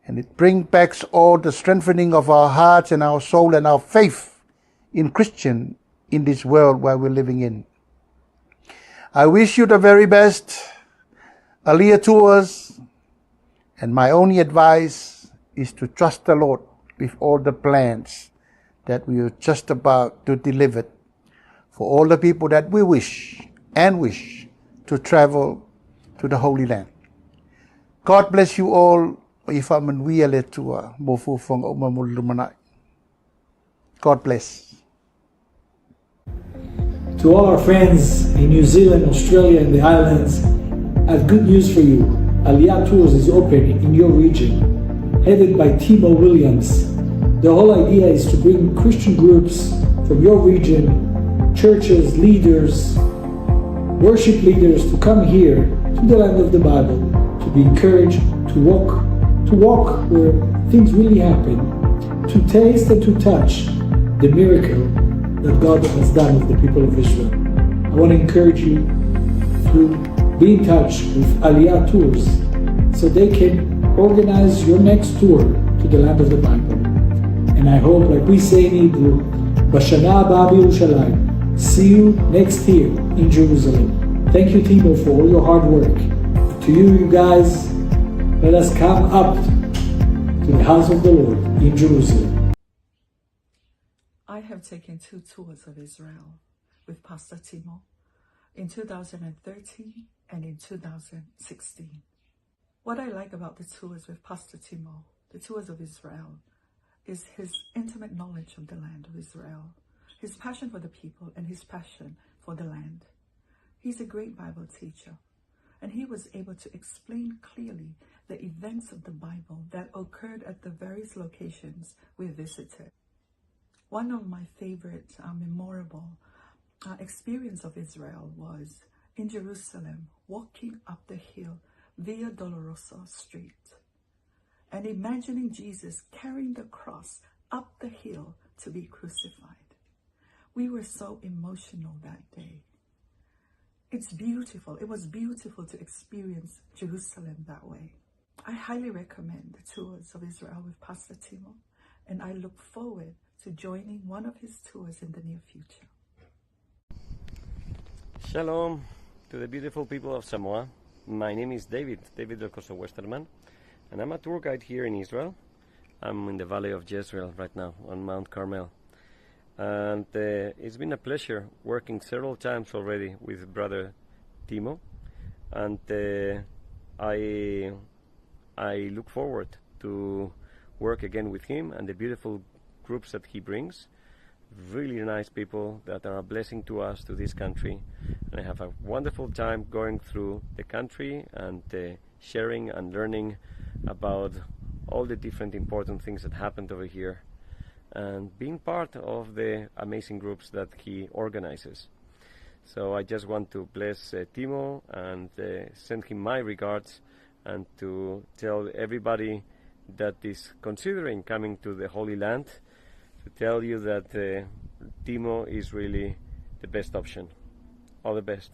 Speaker 2: And it brings back all the strengthening of our hearts and our soul and our faith in Christian in this world where we're living in. I wish you the very best, Aliyah Tours, and my only advice is to trust the Lord with all the plans that we are just about to deliver for all the people that we wish and wish to travel to the Holy Land. God bless you all. God bless.
Speaker 3: To all our friends in New Zealand, Australia, and the islands, I have good news for you. Aliyah Tours is open in your region, headed by Timo Williams. The whole idea is to bring Christian groups from your region, churches, leaders, worship leaders to come here to the land of the Bible, to be encouraged, to walk where things really happen, to taste and to touch the miracle that God has done with the people of Israel. I want to encourage you to be in touch with Aliyah Tours so they can organize your next tour to the land of the Bible. And I hope, like we say in Hebrew, בשנה הבאה בירושלים. See you next year in Jerusalem. Thank you, Timo, for all your hard work. To you, you guys, let us come up to the house of the Lord in Jerusalem.
Speaker 4: I have taken 2 tours of Israel with Pastor Timo in 2013 and in 2016. What I like about the tours with Pastor Timo, the tours of Israel, is his intimate knowledge of the land of Israel, his passion for the people and his passion for the land. He's a great Bible teacher, and he was able to explain clearly the events of the Bible that occurred at the various locations we visited. One of my favorite memorable experience of Israel was in Jerusalem, walking up the hill Via Dolorosa Street and imagining Jesus carrying the cross up the hill to be crucified. We were so emotional that day. It's beautiful. It was beautiful to experience Jerusalem that way. I highly recommend the tours of Israel with Pastor Timo, and I look forward to joining one of his tours in the near future.
Speaker 5: Shalom to the beautiful people of Samoa. My name is David Delcorso Westerman, and I'm a tour guide here in Israel. I'm in the Valley of Jezreel right now on Mount Carmel. And it's been a pleasure working several times already with Brother Timo, and I look forward to work again with him and the beautiful groups that he brings. Really nice people that are a blessing to us, to this country, and I have a wonderful time going through the country and sharing and learning about all the different important things that happened over here, and being part of the amazing groups that he organizes. So I just want to bless Timo and send him my regards, and to tell everybody that is considering coming to the Holy Land, to tell you that Timo is really the best option. All the best.